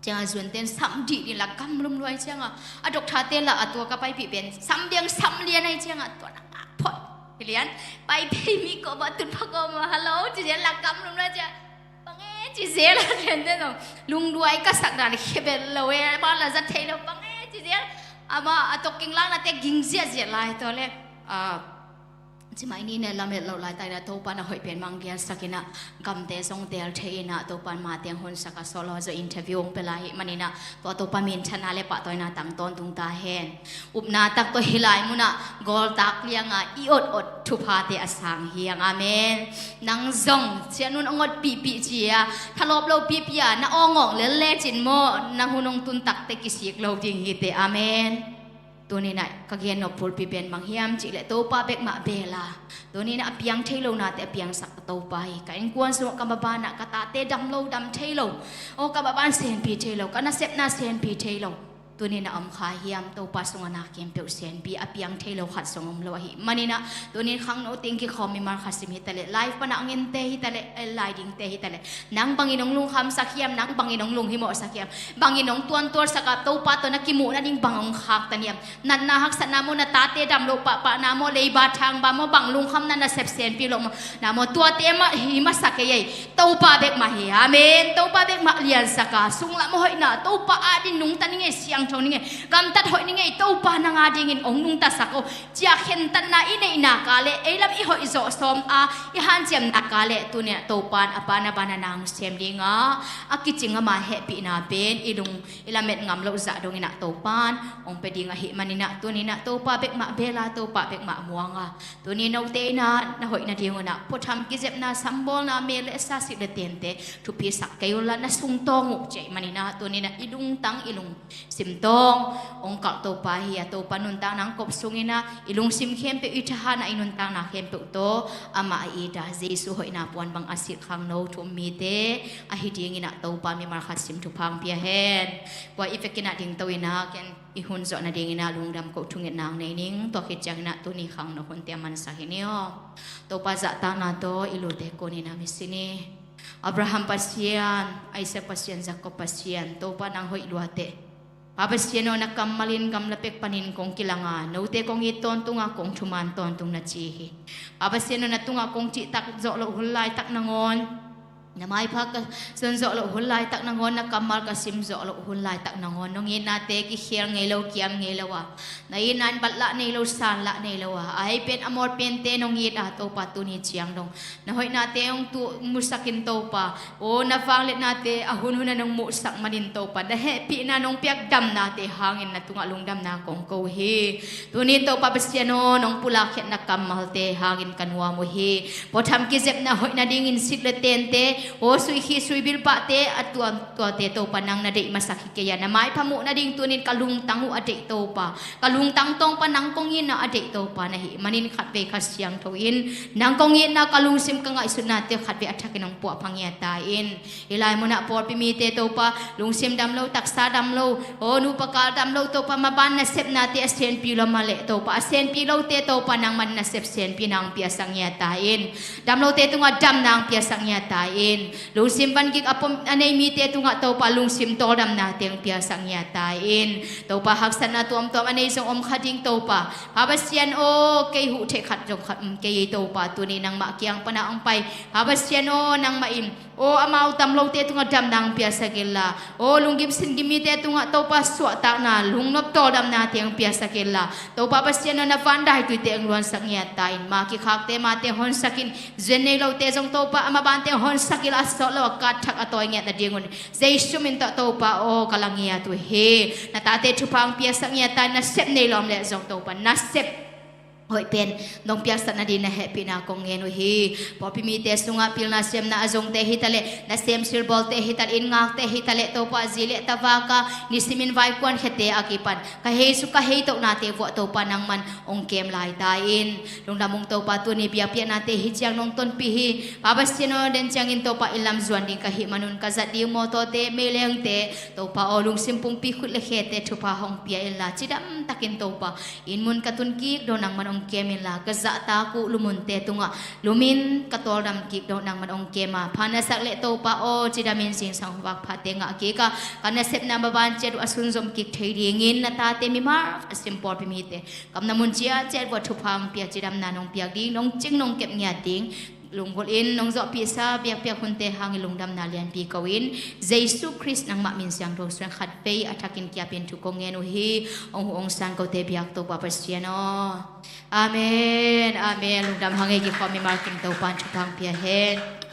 cianga zuanten sam dih dih la kam lum luai cianga a dokthate la a tua ka paipih pen sam biang sam lian ai cianga tua na ngak phot. Hi lian paipih mi ko ba tut pha ko ma halo ci lian la kam lum luai cianga bang e ci zel a lian te no lungduai ka sak dan khebel lo e ba la zat thei lo bang e ci zel ama a tok king lang na te ging zia zia lai to le a Cimai ni ne lamet lo lai taina Topa na hoih pen mang gial sakina gamte zong tel thei ina Topa ma teng hon saka solo zo interview ong pela hi manina tua Topa min thana le pahtoina tang ton tung ta hen. Upna tak to hilai muna gol tak lianga i ot ot thupha te a sang hiang amen. Nang zong cianun ong ot pihpih cia thalop lo pihpih a na ong ong lel le cin mo na hun ong tun tak te kisik lo ding hi te amen. Tunina ka gen nop pulpi pen mang hiam cih le Topa bek mah bela. Tunina a piang thei lo nate a piangsak ka Topa hi ka innkuan sungah ka mabanah ka tate dam lo dam thei lo. O ka maban senpi thei lo ka nasepna senpi thei lo. Tunina om kha hiam Topa sungah na khempeuh senpi a piang thei lo khat sung om lo ahi. Manina tunin khangno ting kikhawm mi mar khasim hi tale life pana a ngente hi tale lai dingte hi tale. Nang bangin ong lungkham sak hiam nang bangin ong lunghimawh sak hiam. Bangin ong tuantuar saka Topa tawh na kimuh nading bang ong khak ta niam. Natna haksatna maw na tate dam loh pahpahna maw leiba thangba maw bang lungkhamna na sepsenpi loh maw. Na maw tuate mah hi masa kei ei. Topa bek mah hi amen Topa bek mah lian saka sunglam hoihna Topa adin nungta ning ei siangtho ning ei. Gamtat hoih ning ei Topa nang adingin ong nungta sak o. Cia khentatna i neihna ka le eilam i hoih zawh sawm a i hanciamna ka le tunia Topan a pana bana nang sem dinga a kicing ama hehpihna pen i lung i lamet ngam loh zah dongina Topan ong pe ding ahi manina tunina Topa bek mah bela Topa bek mah muanga tuni note ina na hoih nadinguna phutham kizepna sambawlna me le sasik le tente thupi sak kei ula na sungtawng uh cei manina tunina i lungtang i lung simtawng ong kalh Topa hi a Topa nuntakna ang kop sungina i lungsim khempeuh i thahana i nuntakna khempeuh tawh amah a ita Jesu hoihna puan bang a silh khangno thu um mite ahi dingina Topa mimal khat sim thuphang pia hen. Kua i vekina dingto ina ken i hun zawh nadingina lungdam koh thungetna ang nei ning tua khit ciangina tuni khangno hunte a mansak hi ni aw. Topa zahtakna tawh i lute kunina misini Abraham Pasian, Isaac Pasian, Jacob Pasian, Topa nang hoih luate. Pa Pasian aw na kammalin gamla pek panin kong kilanga note kong it tawntunga kong thuman tawntung na ci hi. Pa Pasian aw na tunga kong cihtak zawh loh hun laitak nangawn na maipha ka zon zawh loh hun laitak nangawn na kammal ka sim zawh loh hun laitak nangawn nong itnate kikhel ngei lo kiam ngei lo a na itna in bat lah nei lo san lah nei lo a a hei pen a mawt pente nong it a Topa tuni ciang dong na hoihnate hong tu musakin Topa. O na vangliatnate a hunhuna nong muhsak manin Topa na hehpihna nong piak damnate hangin na tungah lungdamna kong ko hi. Tunin Topa Pasian aw nong pulak khiatna kammalte hangin ka nuam uh hi. Pawtham kizepna hoih nadingin sik le tente o sui khi sui bilpahte a tuam tuate Topa nang na deih masak hi kei a na maipha muh nading tunin ka lungtang uh a deih Topa ka lungtang tawngpa nang kong itna a deih Topa na hi manin khatvei kha siangtho in nang kong itna ka lungsim ka ngaihsutnate khatvei a thakin hong puahpha ngiata in. Hi lai munah pawlpi mite Topa lungsim dam lo taksa dam lo aw nupa kal dam lo Topa maban nasepnate a senpi lo mah leh Topa a senpi lote Topa nangman nasep senpi nang piasak ngiata in. Dam lote tungah dam nang piasak ngiata in. Lungsim vangik a pom a nei mite tungah Topa lungsim tawldamna teng piasak ngiata in. Topa haksatna tuamtuam a nei zong om kha ding Topa. Pa Pasian aw kei huh theih khat zong khat um kei ei Topa tuni nangmah kiang pana ong pai. Pa Pasian aw nangmah in aw amau dam lote tungah dam nang piasak inla aw lunggim singgim mite tungah Topa suahtakna lungnop tawldamna teng piasak inla Topa Pasian aw na van daituite ong luansak ngiata in ma kikhakte mate honsakin zuan nei lote zong Topa a mabante honsak inla a sawt lo a kat thak a tawi ngiat nadingun Jesu min tawh Topa aw ka la ngiat uh hi. Na tate thupha ong piasak ngiata in na sep nei lawm leh zong Topa na sep hoih pen nong piaksakna ding na hehpihna kong ngen uh hi. Pawlpi mite sungah pilna siamna a zongte hi taleh, nasem silbawlte hi taleh, inn ngakte hi taleh, Topa zi le tavak a nisimin vaikuan khete a kipan ka hei su ka hei tohnate vuah Topa nangman ong kem lai ta in. Lungdam ung Topa, tuni biakpiaknate hi ciang nong tonpih hi. Pa Pasian aw, den ciangin Topa inn lam zuan ding ka hih manun ka zat ding mawtawte, meilengte, Topa aw, lungsim pumpi khut le khete thupha hong pia inla, cidam takin Topa inn mun ka tun kik dong nangman ong kem inla, ka zahtak uh lumunte tungah lumin ka tawldam kik dong nangman ong kem a, pha na sak le Topa aw, cidamin zingsang vak phate ngah kik a, ka nasepna maban ciat uh a sunzom kik thei dingin na tate mimal a sim pawlpi mite kamna mun ciatciat vuah thupha ong pia, cidamna nong piak ding, nong cing nong kep ngiat ding, lunggulh in nong zawhpihsa biakpiak hunte hangin lungdamna lianpi ko in, Jesu Khrist nangmah min siangtho suang khat vei a thakin kiapin thu kong ngen uh hi. Ong hu ong san kote biak Topa Pasian aw. Amen, amen. Lungdam hang ei, kikhawm mimal kim, Topa in thupha ong pia hen.